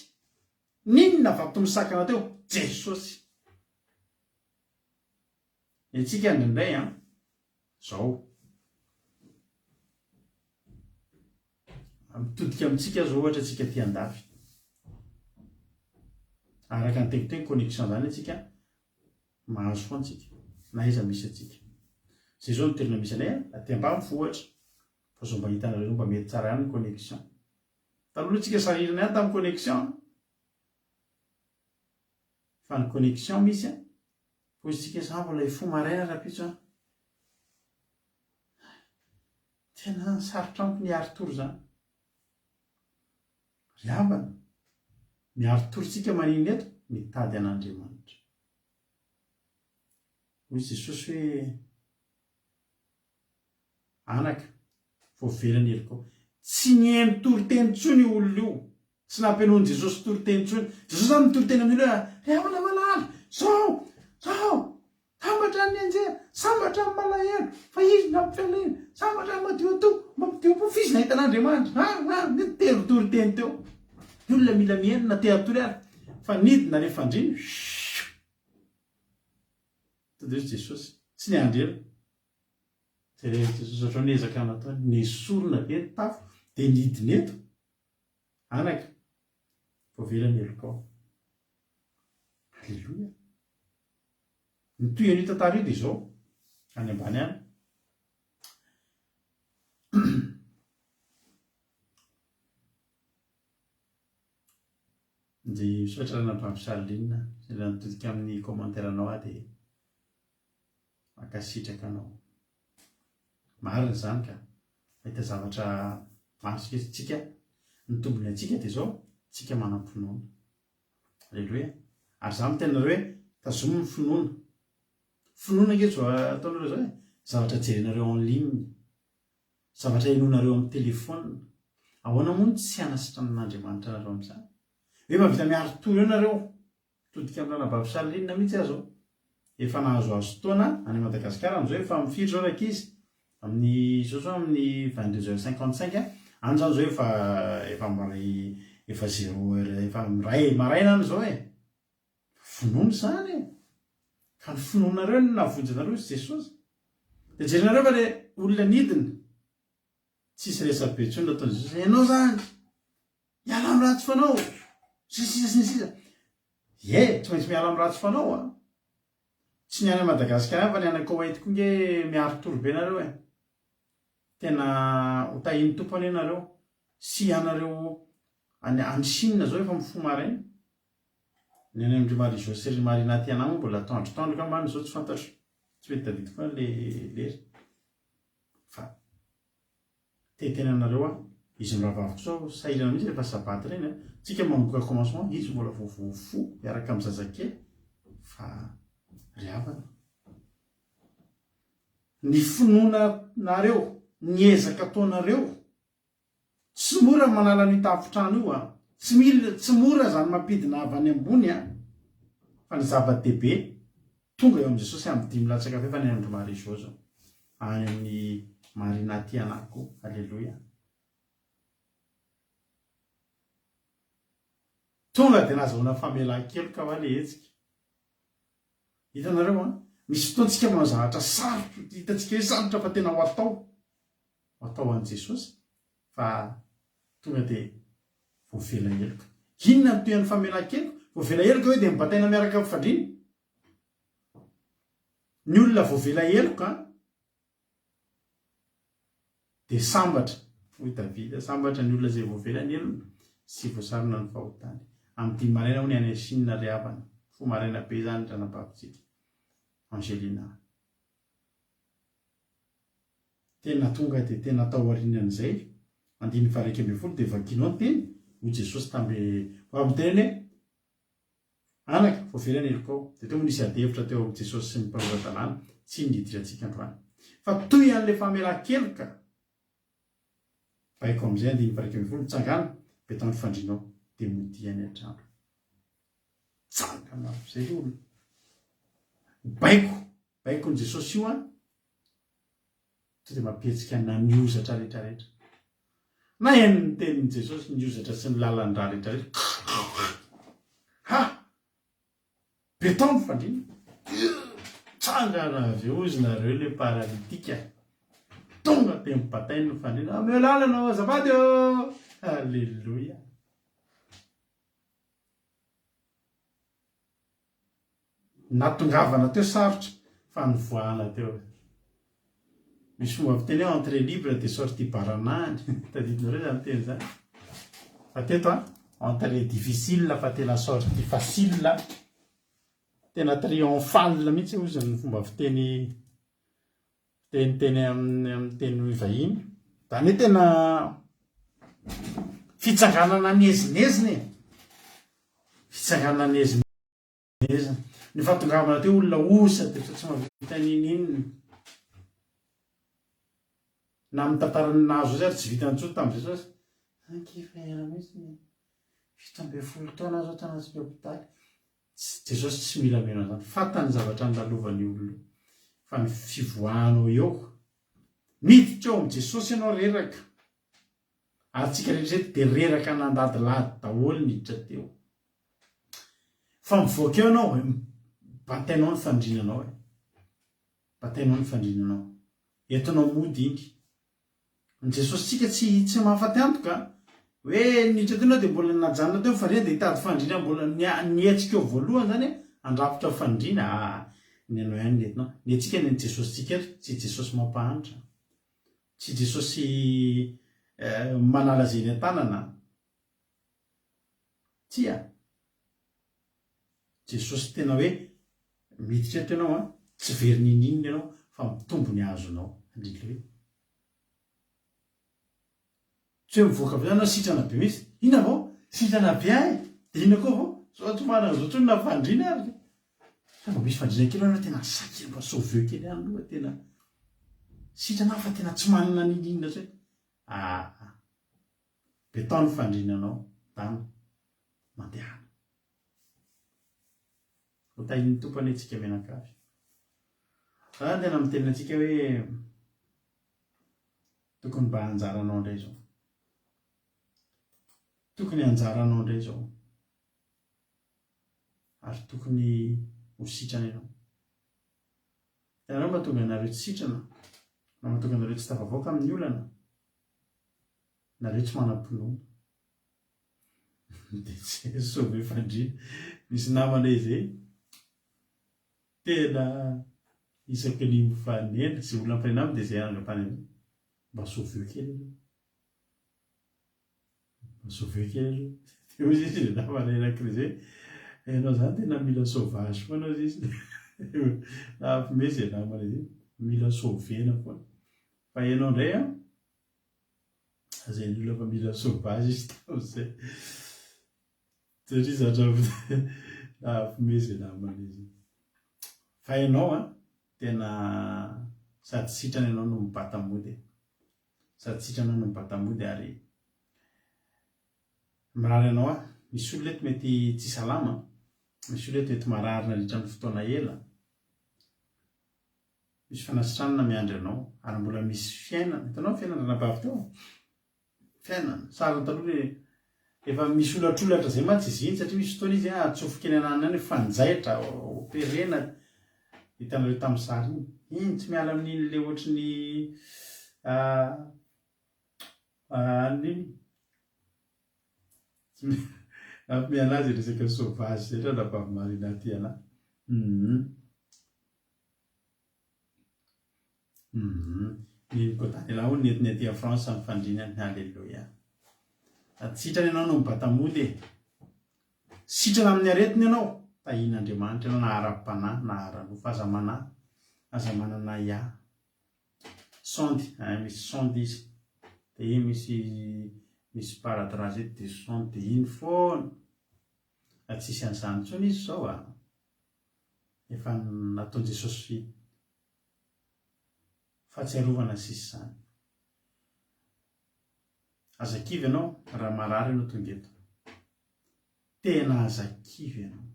N'inona vato misakana teo? Jesosy. Ny antsika indraindray an, zao. Mitodika amintsika zao ohatra antsika aty andafy. Araka ny teniko teo connexion zany antsika mahazo foana antsika na aiza misy antsika. Zay zao ny toerana misy anay aty ambanivohitra. Fa zao mba hitanareo zao mba mety tsara ihany ny connexion. Taloha aloha tsika sahirana ihany tamin'ny connexion fa ny connexion misy an, hoy isika za mbola hifoha maraina rahampitso an, tena sarotra amiko ny hiari-tory zany. Ry havana, miari-tory tsika maninona eto? Mitady an'Andriamanitra. Hoy Jesosy hoe Anaka, voavela ny helokao. Tsy nihaino toriteny intsony io olona io. Tsy nampihainoan'i Jesosy toriteny intsony. Jesosy izany mitory teny amin'io hoe, Ry havana malala, zao, zao, sambatra ny nianjera, sambatra ny malahelo, fa izy no nampialena, sambatra ny madio am-po, madio am-po, fa izy nahita an'Andriamanitra. Ah, ah, nitery toriteny teo. Ny olona mila mihaino na te hatory ary. Fa nidina ilay fandriana, shhh. Tadidio Jesosy, tsy niandry ela. Jereo Jesosy ohatrao ny ezaka nataony, nesorina be ny tafo dia nidina eto. Anaka, voavela ny helokao. Aleloia. Ny tohin'io tantara io dia izao, any ambany any. Dia misaotra Ranabavy Charline, izay nitodika amin'ny commentaire-nao aho dia Mankasitraka anao. Marina izany ka. Mahita zavatra maro isika tsika. Ny tombony antsika dia izao, tsika manam-pinoana. Aleloia. Ary izaho miteny anareo hoe tazomy ny finoana. Finoana ange izao ataonareo izao e. Zavatra jerenareo en ligne. Zavatra henoinareo amin'ny telephone. Ahoana moa no tsy hanasitranan'Andriamanitra anareo amin'izany? Hoe mahavita miari-tory eo nareo. Mitodika amin'ny ranabavy Charline mihitsy aho zao. Efa nahazoazo taona any Madagasikara amin'izao efa amin'ny firy zao rankizy? Amin'ny izao zao amin'ny 22 heures 55 any zany zao efa efa miray efa zéro heure efa miray maraina any zao e. Finoana izany e. Ka ny finoanareo no nahavonjy anareo sy Jesosy. Dia jerenareo fa le olona nidina tsisy resabe intsony nataon'i Jesosy. Ianao zany Miala amin'ny ratsy fanao, sy ny sisa sy ny sisa. Ie, tsy maintsy miala amin'ny ratsy fanao an. Tsy ny any Madagasikara ihany fa ny any Koweït koa nge miari-tory be nareo e. Tena ho tahian'ny Tompo anie nareo. Sy ianareo any any Chine zao efa mifoha maraina. Ny any amin-dry Marie Jo sy ry Marina Tiana moa mbola atoandrotoandro angamba any zao tsy fantatro. Tsy mety tadidiko koa le lery. Fa te hiteny aminareo aho, izy mirahavavy koa zao sahirana mihitsy rehefa sabata ireny an. Tsika manomboka commencement, izy mbola vao voafo miaraka amin'ny zazakely. Fa ry havana, ny finoanareo, ny ezaka ataonareo, Tsy mora ny manala an'io tafontrano io an! Tsy mila, tsy mora izany mampidina avy any ambony an! Fa ny zava-dehibe, tonga eo amin'i Jesosy amin'ny dimy latsaka fahefany any amin-dry Marie Jo zao. Any amin'ny Marina Tiana koa. Aleloia. Tonga dia nazahoana famelan-keloka hoa le hetsika. Hitanareo an! Misy fotoana tsika manao zavatra sarotra, hitantsika hoe sarotra fa tena ho atao. ho atao an'i Jesosy fa tonga dia voavela heloka. Inona no tohin'ny famelan-keloka? Voavela heloka ve dia mibataina miaraka amin'ny fandriana? Ny olona voavela heloka dia sambatra, hoy Davida, sambatra ny olona izay voavela ny helony sy voasarona ny fahotany. Amin'ny dimy maraina hono any Chine ry havana, fo maraina be izany ry anabavintsika Angelina. Tena tonga dia tena tao aorianan'izay, andininy faha 11 dia vakianao ny teny, hoy Jesosy tamin'ilay vao avy niteny hoe, Anaka, voavela ny helokao. Dia teo moa nisy ady hevitra teo amin'i Jesosy sy ny mpanora-dalàna, tsy iny ny hidirantsika androany. Fa toy an'ilay famelan-keloka, baiko amin'izay andininy faha 11, mitsangàna, betao ny fandrianao, dia modia any an-trano. Tsangana amin'izay ilay olona. Baiko, baikon'i Jesosy io an, Sao dia mampihetsika na ny hozatra rehetra rehetra. Na heno ny tenin'i Jesosy ny hozatra sy ny lalan-drà rehetra rehetra. Ha! Béton ny fandriana. Tsangana avy eo ozy nareo le paralytique. Tonga dia mibatainy ny fandriana. Ameo lalana azafady ô! Alléluia. Natongavana teo sarotra fa nivoahana teo. Misy fomba fiteny hoe entrée libre dia sortie baranahiny. Tadidinareo izany teny izany? Fa teto an, entrée difficile fa tena sortie facile. Tena triomphale mihitsy hozy ny fomba fiteny fiteniteny amin'ny amin'ny teny vahiny. Izany hoe tena fitsanganana niezinezina e. Fitsanganana niezinezina. Ny fahatongavana teo olona osa dia tsy mahavita n'inon'inona. Na amin'ny tantaran'ny nahazo azy ary tsy vitany intsony tamin'i Jesosy. Ankifa mihitsy ny 17 taona aho izao tanaty hopitaly. Jesosy tsy mila mino an'izany. Fantany ny zavatra nolalovany io olona io. Fa ny fivoahanao eo. Miditra eo amin'i Jesosy ianao reraka. Ary tsika rehetra eto dia reraka nandadilady daholo niditra teo. Fa mivoaka eo ianao, batainao ny fandrinanao e. Batainao ny fandrinanao. Entinao mody iny. Ny Jesosintsika tsy tsy mahafaty antoka hoe niditra teo ianao dia mbola najanona teo ny fandriana dia hitady fandriana mbola ny hetsika eo voalohany zany handrafitra fandriana aa ny anao ihany ny entinao. Ny antsika ny an'i Jesosintsika eto tsy Jesosy mampahantra. Tsy Jesosy manala izay eny an-tanana. Tsia. Jesosy tena hoe miditra eto ianao an, tsy very n'inon'inona ianao fa mitombo ny azonao. Alléluia. Tsy hoe mivoaka avy eo ianao sitrana be mihitsy. Inona vao? Sitrana be ahy. Dia inona koa vao? Zao tsy manana zo intsony na fandriana ary. Fa mba misy fandriana kely ianao tena saika mba sauveux kely ihany aloha tena sitrana aho fa tena tsy manana n'inon'inona intsony. Ah, betao ny fandriananao, dana. Mandehana. Ho tahin'ny Tompo anie tsika mianakavy. Za zany tena miteny antsika hoe tokony mba anjaranao indray izao. Tokony anjaranao indray izao. Ary tokony ho sitrana ianao. Ianareo mahatonga anareo tsy sitrana, na mahatonga anareo tsy tafavoaka amin'ny olana, nareo tsy manam-pinoana. Dia tsy sauver fandriana. Misy namana izay tena isaky ny mifanena, izay olona mifanena aminy dia izay angatahany an'izay, mba sauveo kely aloha. Mba sauveo kely aloha. Dia hoy izy ilay namana anankiray izay, ianao izany tena mila sauvage foana hoy izy. Nahampime izay namana izay. Mila sauver-na foana. Fa ianao indray an, lazain'ny olona fa mila sauvage izy tamin'izay. Satria zatra nahampime izay namana izay. Fa ianao an, tena sady sitrana ianao no mibata mody e. Sady sitrana ianao no mibata mody ary Mirary anao aho. Misy olona eto mety tsy salama, misy olona eto mety marary nandritra ny fotoana ela. Misy fanasitranana miandry anao ary mbola misy fiainana. Hitanao ny fiainana ranabavy teo? Fiainana. Sariny taloha le efa misy olatrolatra zay mantsy izy iny satria misy fotoana izy atsofoka eny ananany any fanjaitra, operena. Hitanareo tamin'ny sary iny. Iny tsy miala amin'iny le ohatry ny Anona iny? Tsy mampime anazy resaka sauvage zay ranabavy Marina ty ana. Hum. Hum. Nino koa Daniela hono nentiny aty a France ny fandrinany. Alléluia. Sady sitrana ianao no mibata mody e. Sitrana amin'ny aretina ianao. Tahian'Andriamanitra ianao na ara-panahy na ara-nofo. Aza manahy. Aza manana ahiahy. Sonde eh, misy sonde izy de iny misy misy sparadrap zay de sonde de iny foana, fa tsisy an'izany intsony izy zao a, efa nataon'i Jesosy fahatsiarovana sisa izany. Aza kivy ianao raha marary ianao tonga eto, tena aza kivy ianao.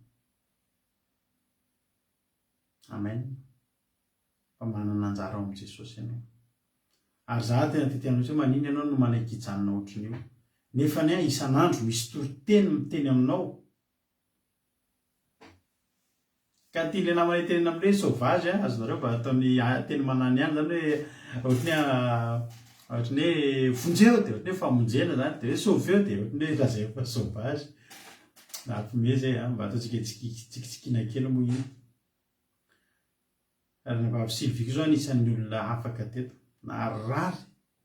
Amen. Fa manana anjara ao amin'i Jesosy ianao. Ary za tena te tena hoe maninona ianao no manaiky hijanona ohatrin'io. Nefa anie isan'andro misy toriteny miteny aminao. Ka tian'ilay namana hitenena amin'ilay hoe sauvage a, azonareo mba ataony teny manany ihany zany hoe ohatran'ny hoe ohatran'ny hoe vonjeo dia ohatran'ny hoe famonjena zany, dia hoe sauveo dia ohatran'ny hoe lazaiko fa sauvage. Nampime zay a, mba ataontsika tsikitsikiana kely moa iny. Ranabavy Sylvie koa izao anisan'ny olona afaka teto. Narary,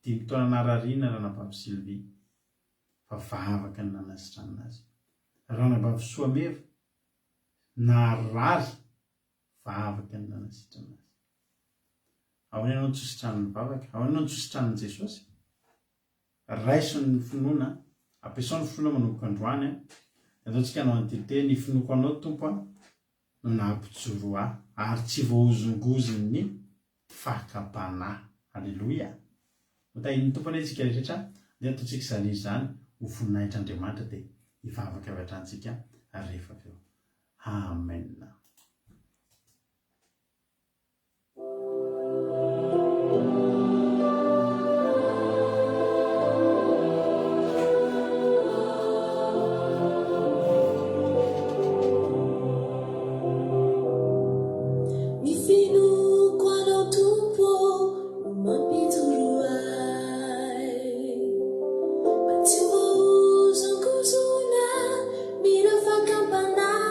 dimy taona narariana Ranabavy Sylvie. Fa vavaka no nanasitranana azy. Ranabavy Soameva, narary, vavaka no nanasitrana azy. Ahoana ianao no tsy hositranin'ny vavaka? Ahoana ianao no tsy hositranin'i Jesosy? Raiso ny finoana, ampiasao ny finoana manomboka androany. Ataontsika hanao an'ity teny, ny finoako anao Tompo a. no nampijoro ahy ary tsy voahozongozon'ny fakam-panahy. Aleloia! Ho tahian'ny Tompo anie isika rehetra, andeha ataontsika izany izy izany ho voninahitr'Andriamanitra dia hivavaka avy hatrany isika rehefa avy eo. Amen. Ny finoako anao Tompo ô no mampijoro ahy Mba tsy ho voahozongozona mila fakam-panahy.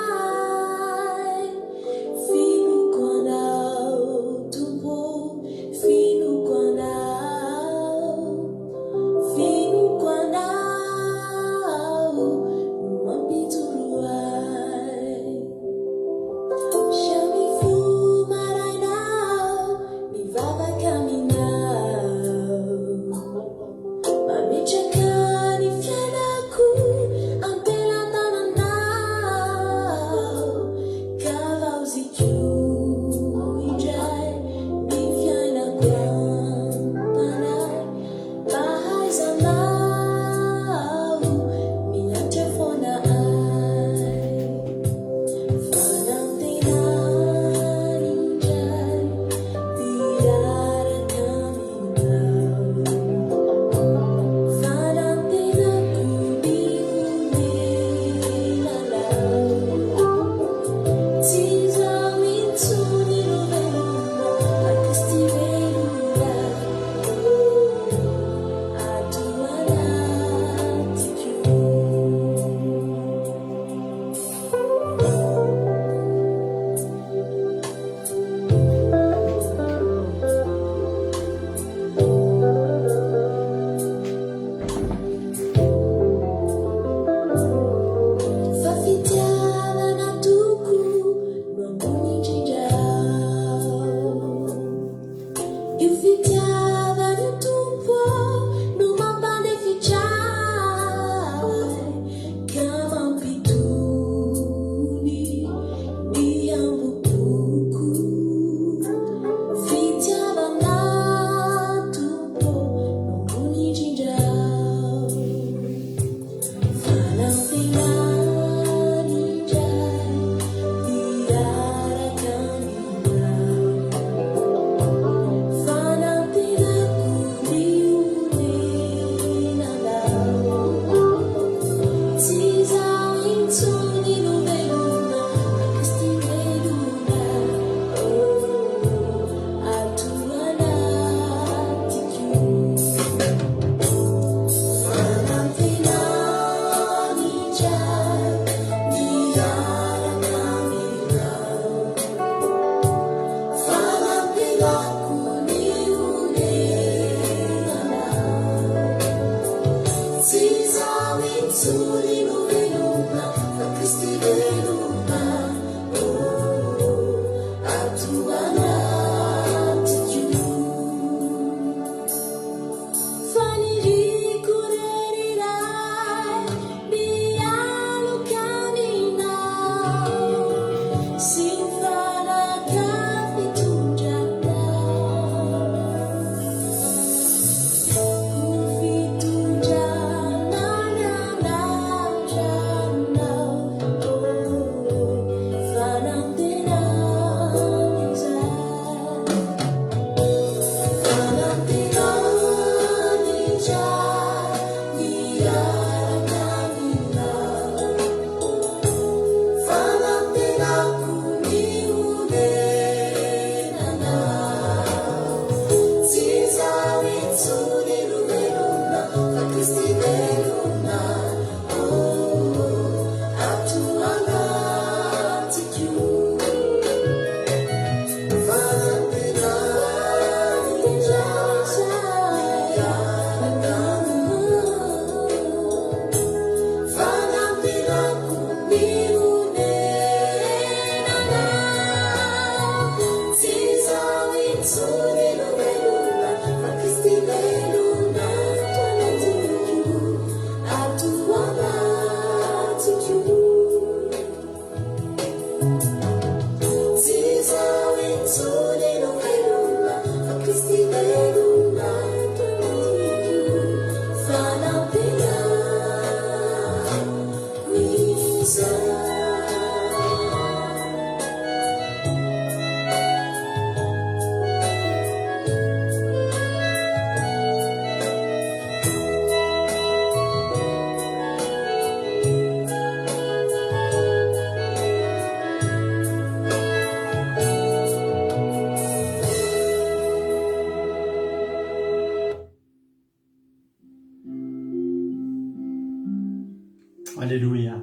Aleloia.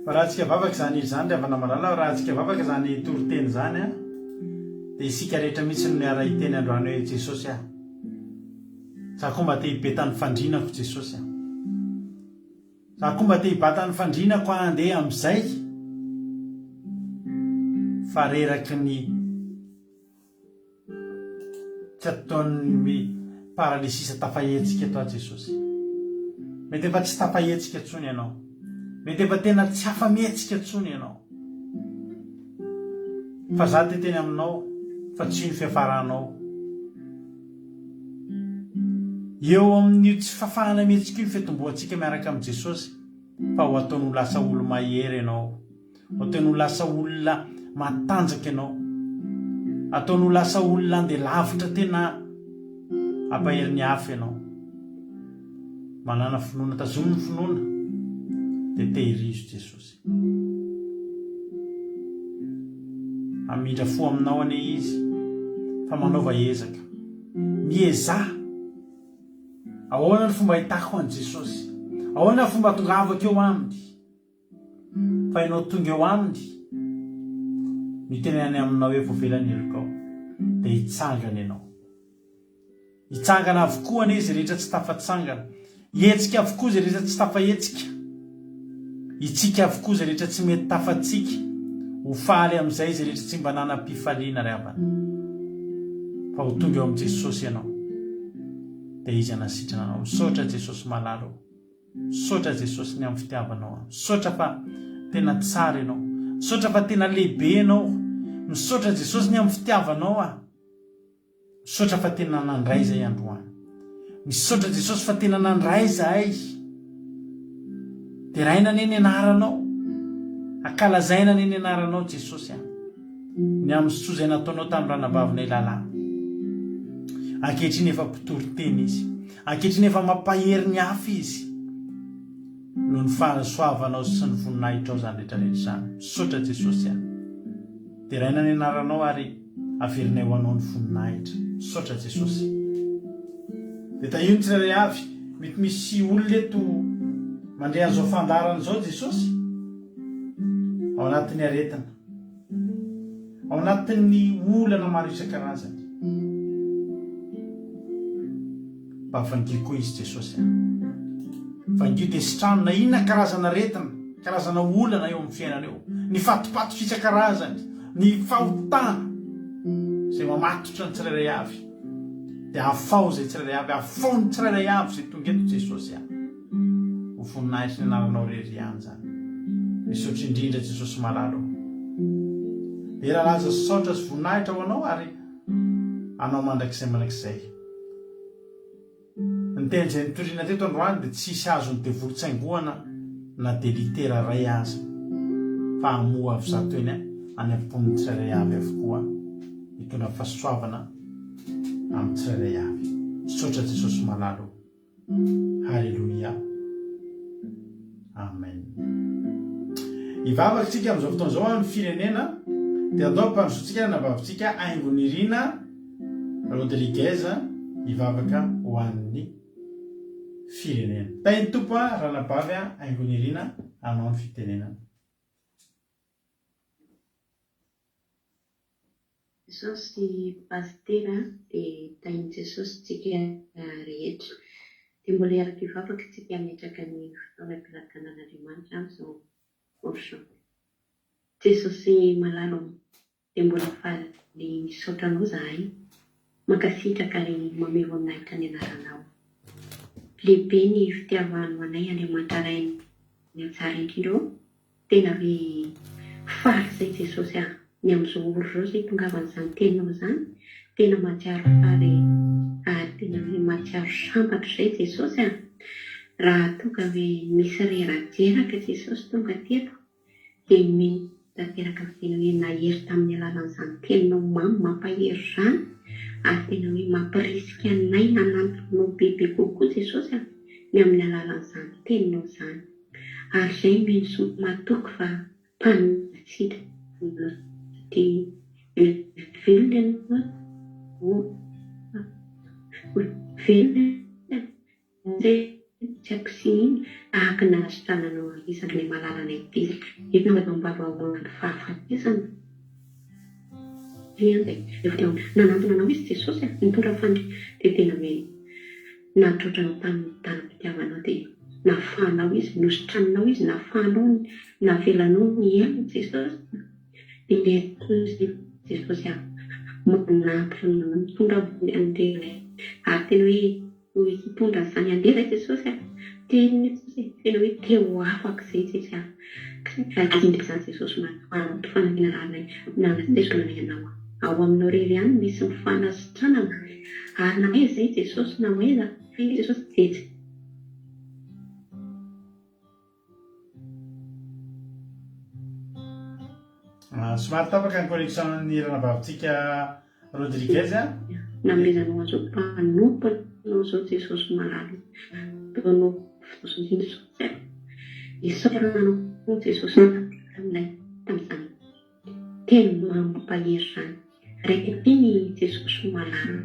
Fa raha antsika vavaka izany hira izany ry havana malala, raha antsika vavaka izany toriteny izany an, dia isika rehetra mihitsy no miara-hiteny androany hoe Jesosy ah, za koa mba te hibeta ny fandrinako Jesosy ah. Za koa mba te hibata ny fandrinako aho handeha amin'izay fa reraky ny Tsy ataon'ny paralysisa tafahetsika eto aho Jesosy. Mety efa tsy tafahetsika intsony ianao. Mety efa tena tsy afa-mihetsika intsony ianao. Fa za te teny aminao fa tsy io ny fiafaranao. Eo amin'io tsy fafahana mihetsika io ny fitomboantsika miaraka amin'i Jesosy fa ho ataony ho lasa olo-mahery ianao. Ataony ho lasa olona matanjaka ianao. Ataony ho lasa olona andeha lavitra tena hampahery ny hafa ianao. Manàna finoana, tazomy ny finoana dia tehirizo Jesosy. Hamindra fo aminao anie Izy fa manaova ezaka. Miezaha. Ahoana ny fomba ahitako an'i Jesosy? Ahoana ny fomba atongavako eo Aminy? Fa ianao tonga eo aminy, mitenenany aminao hoe voavela ny helokao, dia hitsangana ianao. Hitsangana avokoa anie izay rehetra tsy tafatsangana. Hihetsika avokoa izay rehetra tsy tafahetsika. Hitsiky avokoa izay rehetra tsy mety tafatsiky. Ho faly amin'izay izay rehetra tsy mba nanam-pifaliana ry havana. Fa ho tonga eo amin'i Jesosy ianao, dia Izy hanasitrana anao. Misaotra Jesosy malala ô. Misaotra Jesosy ny amin'ny fitiavanao ahy. Misaotra fa tena tsara ianao. Misaotra fa tena lehibe ianao. Misaotra Jesosy ny amin'ny fitiavanao ahy. Misaotra fa tena nandray izay androany. Misaotra Jesosy fa tena nandray izahay. Deraina anie ny anaranao. Ankalazaina anie ny anaranao Jesosy a. Ny amin'ny soa izay nataonao tamin'ny ranabavinay Lala. Ankehitriny efa mpitory teny izy. Ankehitriny efa mampahery ny hafa izy. Noho ny fahasoavanao sy ny voninahitrao izany rehetra rehetra izany. Misaotra Jesosy a. Deraina ny anaranao ary averinay ho anao ny voninahitra. Misaotra Jesosy. Dia tahio ny tsirairay avy. Mety misy olona eto mandre an'izao fandaharana izao Jesosy. Ao anatin'ny aretina. Ao anatin'ny olana maro isan-karazany. Mba vangio koa izy Jesosy a. Vangio dia sitrano na inona karazana aretina, karazana olana eo amin'ny fiainana eo. Ny fatopatotra isan-karazany, ny fahotana izay mamatotra ny tsirairay avy. Dia afaho izay tsirairay avy, afaho ny tsirairay avy izay tonga eto Jesosy a. Ho voninahitry ny anaranao irery ihany izany. Misaotra indrindra Jesosy malala o. Dera laza sy saotra sy voninahitra ho anao ary anao mandrakizay mandrakizay. Ny teny izay nitoriana teto androany dia tsy hisy azon'ny devoly tsaingohana na dia litera iray aza fa hamoha avy zato eny any am-pon'ny tsirairay avy avokoa hitondra fahasoavana amin'ny tsirairay avy. Misaotra Jesosy malala o. Haleloia. Amen. Hivavaka tsika amin'izao fotoana izao amin'ny firenena dia andao ampandrosoantsika ny anabavintsika Haingonirina Rodriguez hivavaka ho an'ny firenena. Tahin'ny Tompo ranabavy Haingonirina hanao ny fitenenana. Jesosy Pasitera dia tahin'i Jesosy tsika rehetra. Dia mbola hiaraka hivavaka tsika hametraka ny fotoana am-pelatanan'Andriamanitra amin'izao ora izao. Jesosy malala ô, dia mbola faly misaotra Anao zahay, mankasitraka ary mamehy voninahitra ny anaranao. Lehibe ny fitiavanao anay Andriamanitra Rainay tsara indrindra ô. Tena hoe faly izay Jesosy ah! Ny amin'izao ora izao izay itongavan'izany teninao izany, tena mahatsiaro faly ary tena hoe mahatsiaro sambatra izay Jesosy ah! Raha toa ka hoe misy reraderaka Jesosy tonga teto dia mino tanteraka fa tena hoe nahery tamin'ny alalan'izany teninao mamy mampahery izany ary tena hoe mampirisika anay hanantona anao bebe kokoa Jesosy ah! Ny amin'ny alalan'izany teninao izany. Ary izay mino sy matoky fa mpanasitrana dia velona ianao, ho velona ianao. tsy haiko sy iny tahaka ny nanasitrananao an'i zandrinay malalanay ity efa nanaovana am-bava ho an'ny fahafatesana. Rehefa teo nanantona anao izy Jesosy a, nitondra faniriana dia tena hoe natroatra anao tamin'ny tanam-pitiavanao dia nafahanao izy, nositraninao izy, nafahanao, navelanao ny helony Jesosy dia Jesosy a, manampy mitondra an'ireny ary tena hoe Hoy hitondra an'izany handeha ve Jesosy a? Teny Jesosy e, tena hoe te ho afaka izay Jesosy a. Indrindra izany Jesosy manoto fanantenana anay, nanatezana ianao. Ao aminao irery ihany no misy ny fanasitranana. Ary na aiza izay Jesosy na ho aiza, Jesosy dia tsy. Somary tapaka ny connexion ny ranabavintsika Rodriguez a. Namezanao an'izao mpanompo anao izao Jesosy malala Ataonao Jesosy a. Isaorana anao koa Jesosy taminay tamin'izany teny mampahery izany. Raika ity ny Jesosy malala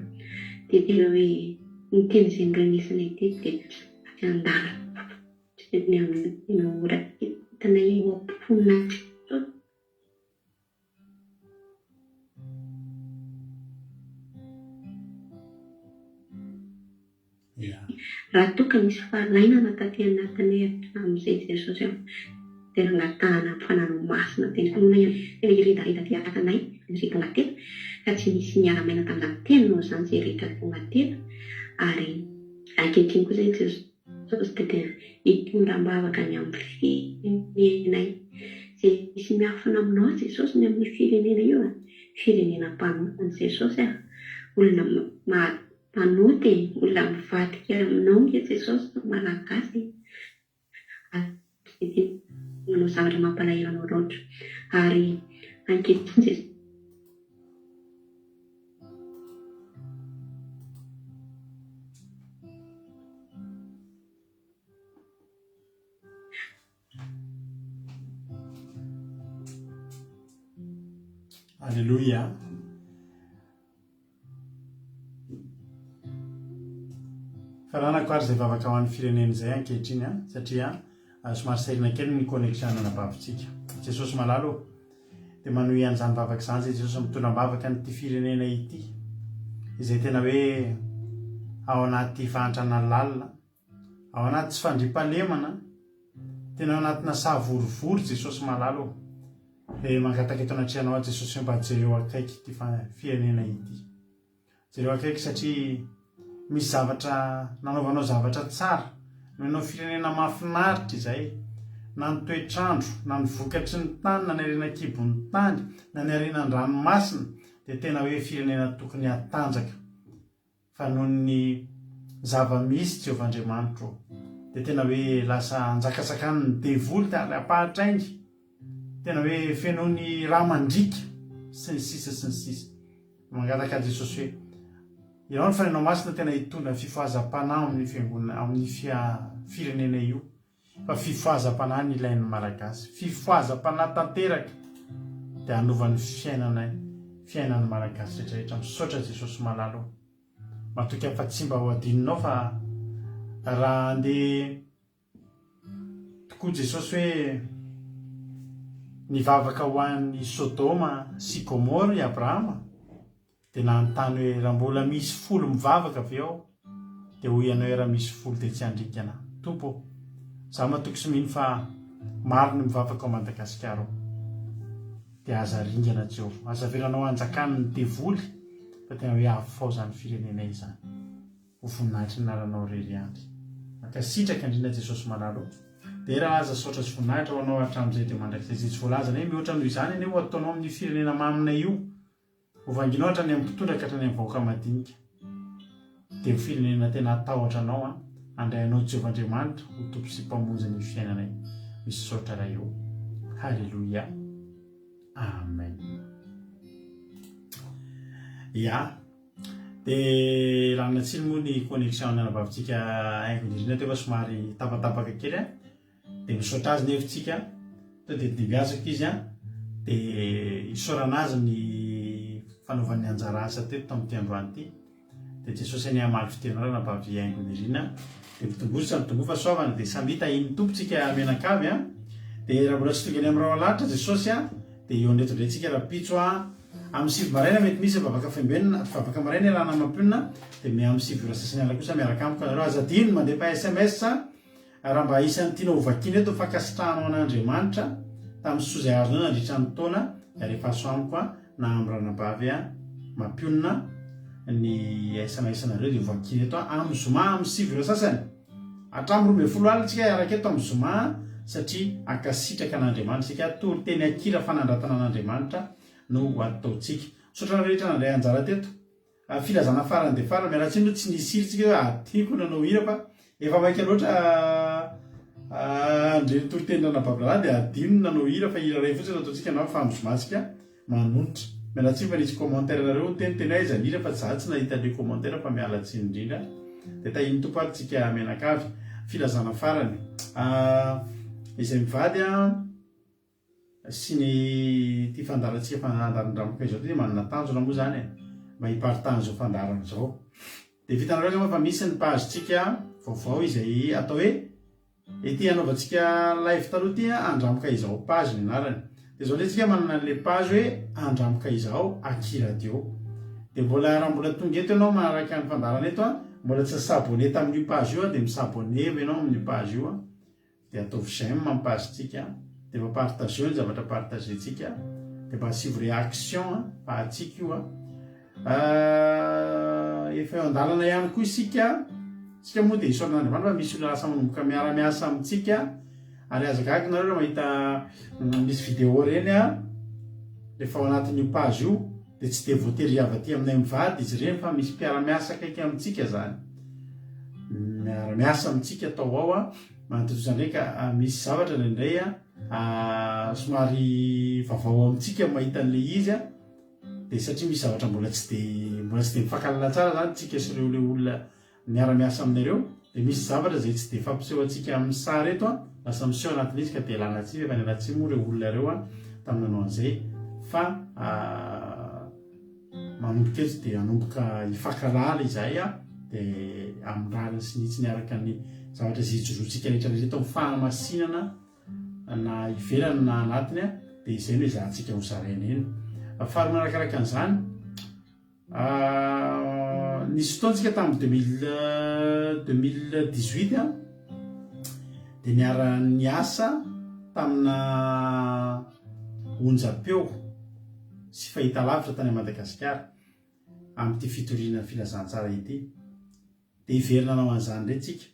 dia tena hoe ny teny izay norenesanay teto dia tsy handalo. Ny amin'ny tena ora entina eo am-ponay. Raha toa ka nisy fahalainana taty anatinay hatramin'izay Jesosy ô, dia nangatahana ny Fananao Masina teny finoana ihany, tena hiredareda aty anatinay izay tonga teto, ka tsy nisy niala-maina tamin'izany teninao izany izay rehetra tonga teto, ary ankehitriny koa izay Jesosy. Jesosy dia tena hitondra am-bavaka ny amin'ny firenenay. Izay misy miafina aminao Jesosy ny amin'io firenena io e. Firenena mpanota ny Jesosy a. Olona mpanota e, olona mivadika aminao nge Jesosy ny Malagasy e. Ary dia manao zavatra mampalahelo anao loatra. Ary ankehitriny Jesosy. Alléluia. Faranako ary izay vavaka ho an'ny firenena izay ankehitriny an, satria somary sahirana kely ny connexion ananabavintsika. Jesosy malala ô, dia manohy an'izany vavaka izany izay Jesosy mitondra am-bavaka an'ity firenena ity, izay tena hoe ao anaty fahantrana lalina, ao anaty tsy fandriampahalemana, tena ao anatina savorovoro Jesosy malala ô. Dia mangataka eto anatrehanao aho Jesosy hoe mba jereo akaiky ity firenena ity. Jereo akaiky satria misy zavatra nanaovanao zavatra tsara, nomenao firenena mahafinaritra izay, na ny toetr'andro, na ny vokatry ny tany, na ny harena an-kibon'ny tany, na ny harena an-dranomasina, dia tena hoe firenena tokony hatanjaka. Fa noho ny zava-misy Jehovah Andriamanitro ô, dia tena hoe lasa anjakazakan'ny devoly ary ampahatrainy. Tena hoe fenoiny rà mandriaka sy ny sisa sy ny sisa. Mangataka an'i Jesosy hoe, Ianao ny Fanahinao Masina tena hitondra ny fifohazam-panahy ao amin'ny fiangonana, ao amin'ny firenena io. Fa fifohazam-panahy no ilain'ny Malagasy. Fifohazam-panahy tanteraka dia hanova ny fiainanay, fiainan'ny Malagasy rehetra rehetra. Misaotra Jesosy malala ô. Matoky aho fa tsy mba ho adinonao fa raha andeha Tokoa Jesosy hoe nivavaka ho an'i Sodoma sy Gomora i Abrahama, dia nanontany hoe raha mbola misy folo mivavaka ve ao? Dia hoy ianao hoe raha misy folo dia tsy handringana. Tompo ô, za matoky sy mino fa maro ny mivavaka ao Madagasikara ao. Dia aza ringana Jehovah, aza avelanao hanjakan'ny devoly fa tena hoe afao izany firenenay izany. Ho voninahitry ny anaranao irery ihany. Mankasitraka indrindra Jesosy malala o. Dera aza saotra sy voninahitra ho anao hatramin'izay dia mandrakizay izay tsy voalazanay hoe mihoatra noho izany anie ho ataonao amin'io firenena maminay io. Ho vanginao hatrany amin'ny mpitondra ka hatrany amin'ny vahoaka madinika. Dia ho firenena tena hatahotra anao an. Handray anao Jehovah Andriamanitra ho Tompo sy Mpamonjy ny fiainanay. Misaotra Ray o. Haleloia. Amen. Ya. Dia lamina tsiny moa ny connexion ny anabavintsika haingo indrindra teo fa somary tapatapaka kely an. Dia misaotra azy nefa tsika. To dia dimbiazako izy an. Dia isaorana azy ny fanaovany ny anjara asa teto tamin'ity androany ity. Dia Jesosy anie hamaly fitia anao ranabavy Haingo Nirina. Dia mitomboa mitomboa fahasoavana dia samia tahian'ny Tompo tsika mianakavy a. Dia raha mbola tsy tonga eny amin'ny rahona Jesosy a, dia hihaona eto indray tsika rahampitso a. Amin'ny 9 maraina mety misy vavaka fembenina, vavaka maraina iarahana mampionona, dia amin'ny 9 ora sasany alina kosa miaraka amiko ianareo. Aza adino mandefa sms Raha mba isan'ny tianao hovakiana eto ny fankasitrahanao an'Andriamanitra tamin'ny soa izay azonao nandritra ny taona, dia alefaso amiko na amin'ny ranabavy mampionona ny sms-nareo dia hovakiana eto amin'ny zoma amin'ny 9 ora sasany hatramin'ny 12 alina isika hiaraka eto amin'ny zoma satria hankasitraka an'Andriamanitra isika, toriteny an-kira fanandratana an'Andriamanitra no ho ataontsika. Misaotra anareo rehetra nandray anjara teto. Filazana farany dia farany, miala tsiny aloha tsy nisy hira tsika hoe ah tiako nanao hira fa efa maika loatra handre ny toriteny Ranabavy Lala dia adino ny nanao hira fa hira iray fotsiny no ataontsika na fa amin'ny zoma tsika manonitra. Miala tsiny fa nisy commentaire nareo niteny teny hoe aiza ny hira fa za tsy nahita le commentaire fa miala tsiny indrindra. Dia tahian'ny Tompo ary tsika mianakavy. Filazana farany, izay mivady an. sy ny ity fandaharantsika fandaharan-dramoka izao ity dia manana tanjona moa izany e, mba hiparitahan'izao fandaharana izao. Dia vitanareo angamba fa misy ny page-tsika vaovao izay atao hoe ity anaovantsika live taloha ity andramoka izao page ny anarany. Dia izao indray tsika manana an'ilay page hoe andramoka izao Aki Radio. Dia mbola raha mbola tonga eto ianao manaraka ny fandaharana eto an, mbola tsy ni-s'abonner tamin'io page io an, dia mi-s'abonner ianao amin'io page io an. Dia ataovy j'aime ny page tsika, dia mba partageo ny zavatra partager tsika, dia mba asivo réaction fa atsika io a. Efa eo an-dalana ihany koa isika, isika moa dia isaorana Andriamanitra fa misy olona lasa manomboka miara-miasa amintsika, ary aza gaga nareo raha mahita misy vidéo ireny a, rehefa ao anatin'io page io, dia tsy dia voatery avy aty aminay mivady izy ireny fa misy mpiara-miasa akaiky amintsika izany. Miara-miasa amintsika tao ao a, manatontosa indray ka misy zavatra indraindray a, somary vaovao amintsika mahita an'ilay izy a, dia satria misy zavatra mbola tsy dia mbola tsy dia mifankahalala tsara izany tsika sy ireo ilay olona miara-miasa aminareo dia misy zavatra izay tsy dia fampiseho antsika amin'ny sary eto a, lasa miseho anatin'izy ka dia lana tsiny efa niala tsiny moa ireo olona ireo a tamin'ny nanao an'izay fa Manomboka eto dia hanomboka hifankahalala izahay dia amin'ny rariny sy ny hitsiny araka ny zavatra izay ijoroantsika rehetra rehetra eto amin'ny fahamasinana na ivelany na anatiny dia izay no ezahantsika ho zaraina eny. Faharoa manarakaraka an'izany, nisy fotoana tsika tamin'ny 2018 dia niara-niasa tamina onjam-peo sy fahitalavitra tany Madagasikara amin'ity fitoriana ny filazantsara ity. Dia hiverina hanao an'izany indray tsika.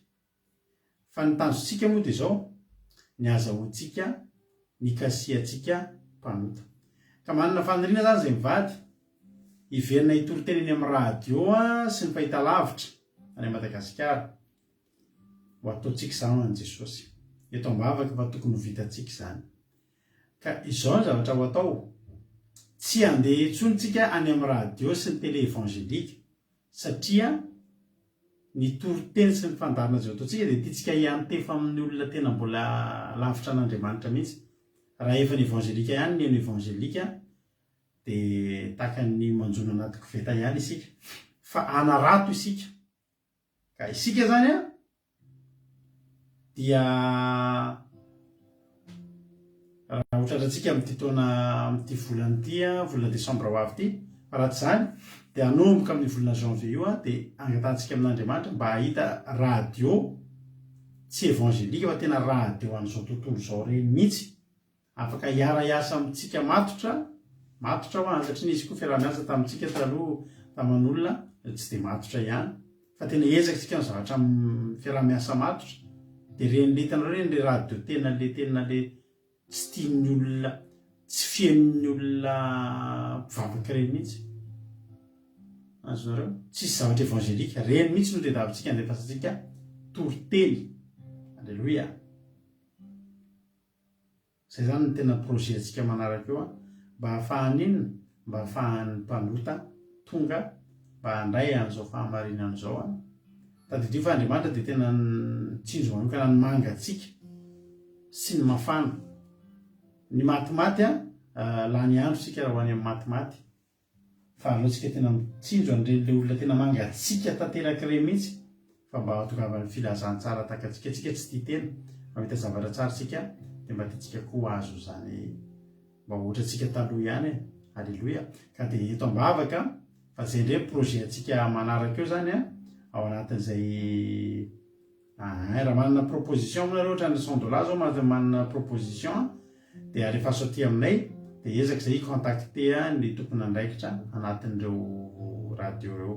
Fa ny tanjontsika moa dia izao, ny hazahoantsika ny kasihantsika mpanota. Ka manana faniriana izany izay mivady, hiverina hitory teny eny amin'ny radio sy ny fahitalavitra any Madagasikara. Ho ataontsika izany ho an'i Jesosy. Eto am-bavaka fa tokony ho vitantsika izany. Ka izao ny zavatra ho atao, tsy handeha intsony tsika any amin'ny radio sy ny télé évangélique satria ny toriteny sy ny fandaharana izay ataontsika dia tiantsika hiantefa amin'ny olona tena mbola lavitra an'Andriamanitra mihitsy. Raha efa ny évangélique ihany ny heno évangélique dia tahaka ny manjono anaty koveta ihany isika. Fa hanarato isika. Ka isika zany an dia raha ho tratrantsika amin'ity taona amin'ity volana ity an, volana desambra ho avy ity, fa raha tsy izany dia hanomboka amin'ny volana janvier io an dia angatahantsika amin'Andriamanitra mba hahita radio tsy évangélique fa tena radio an'izao tontolo izao ireny mihitsy. Afaka hiara-hiasa amintsika matotra, matotra hoa, satria nisy koa fiaraha-miasa tamintsika taloha taman'olona tsy dia matotra ihany, fa tena ezaka isika ny zavatra fiaraha-miasa matotra, dia ireny le hitanareo ireny le radio tena le tena le tsy tian'ny olona, tsy fihainon'ny olona mpivavaka ireny mihitsy. Azonareo? Tsisy zavatra évangélique, ireny mihitsy no tediavintsika andefasantsika toriteny. Alléluia. Zay zany no tena projet antsika manaraka eo an, mba ahafahan'ny inona? Mba ahafahan'ny mpanota tonga mba handray an'izao fahamarinana izao an. Tadidio fa Andriamanitra dia tena nitsinjo manokana ny mangatsiaka sy ny mafana. Ny matimaty an, lany andro isika raha ho any amin'ny matimaty. Fa aleo tsika tena mitsinjo an'ireny le olona tena mangatsiaka tanteraka ireny mihitsy fa mba hahatongavan'ny filazantsara tahaka antsika. Tsika tsy tia tena fa mahita zavatra tsara tsika dia mba tiantsika koa ho azo izany mba ohatrantsika taloha ihany e. Aleloia. Ka dia eto am-bavaka fa izay indray projet antsika manaraka eo izany an, ao anatin'izay Ahay, raha manana proposition moa nareo ohatran'ny 100 dollars zao manana proposition dia alefaso aty aminay dia hiezaka izay hi-contacter ny tompon'andraikitra anatin'ireo radio ireo.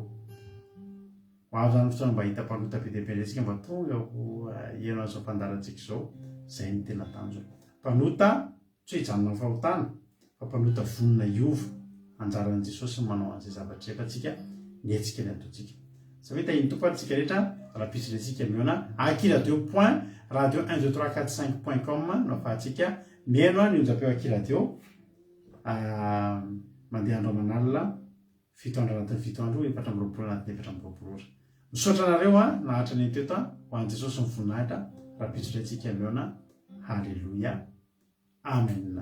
Ho avy izany fotoana mba hahita mpanota be dia be indray isika mba tonga ho hihaino an'izao fandaharantsika izao, izay no tena tanjona. Mpanota Tsy hoe hijanona amin'ny fahotana, fa mpanota vonona hiova. Anjaran'i Jesosy ny manao an'izay zavatra izay fa antsika mihetsika ny ataontsika. Zay hoe tahin'ny Tompo ary tsika rehetra, rahampitso indray tsika mihaona aky radio point radio un deux trois quatre cinq point com no afahantsika mihaino ny onjam-peo aky radio mandeha andro aman'alina fito andro anatin'ny fito andro, 24 anatin'ny 24 ora. Misaotra anareo nahatra ny teto ho an'i Jesosy ny voninahitra, rahampitso indray tsika mihaona. Haleloia. Amen.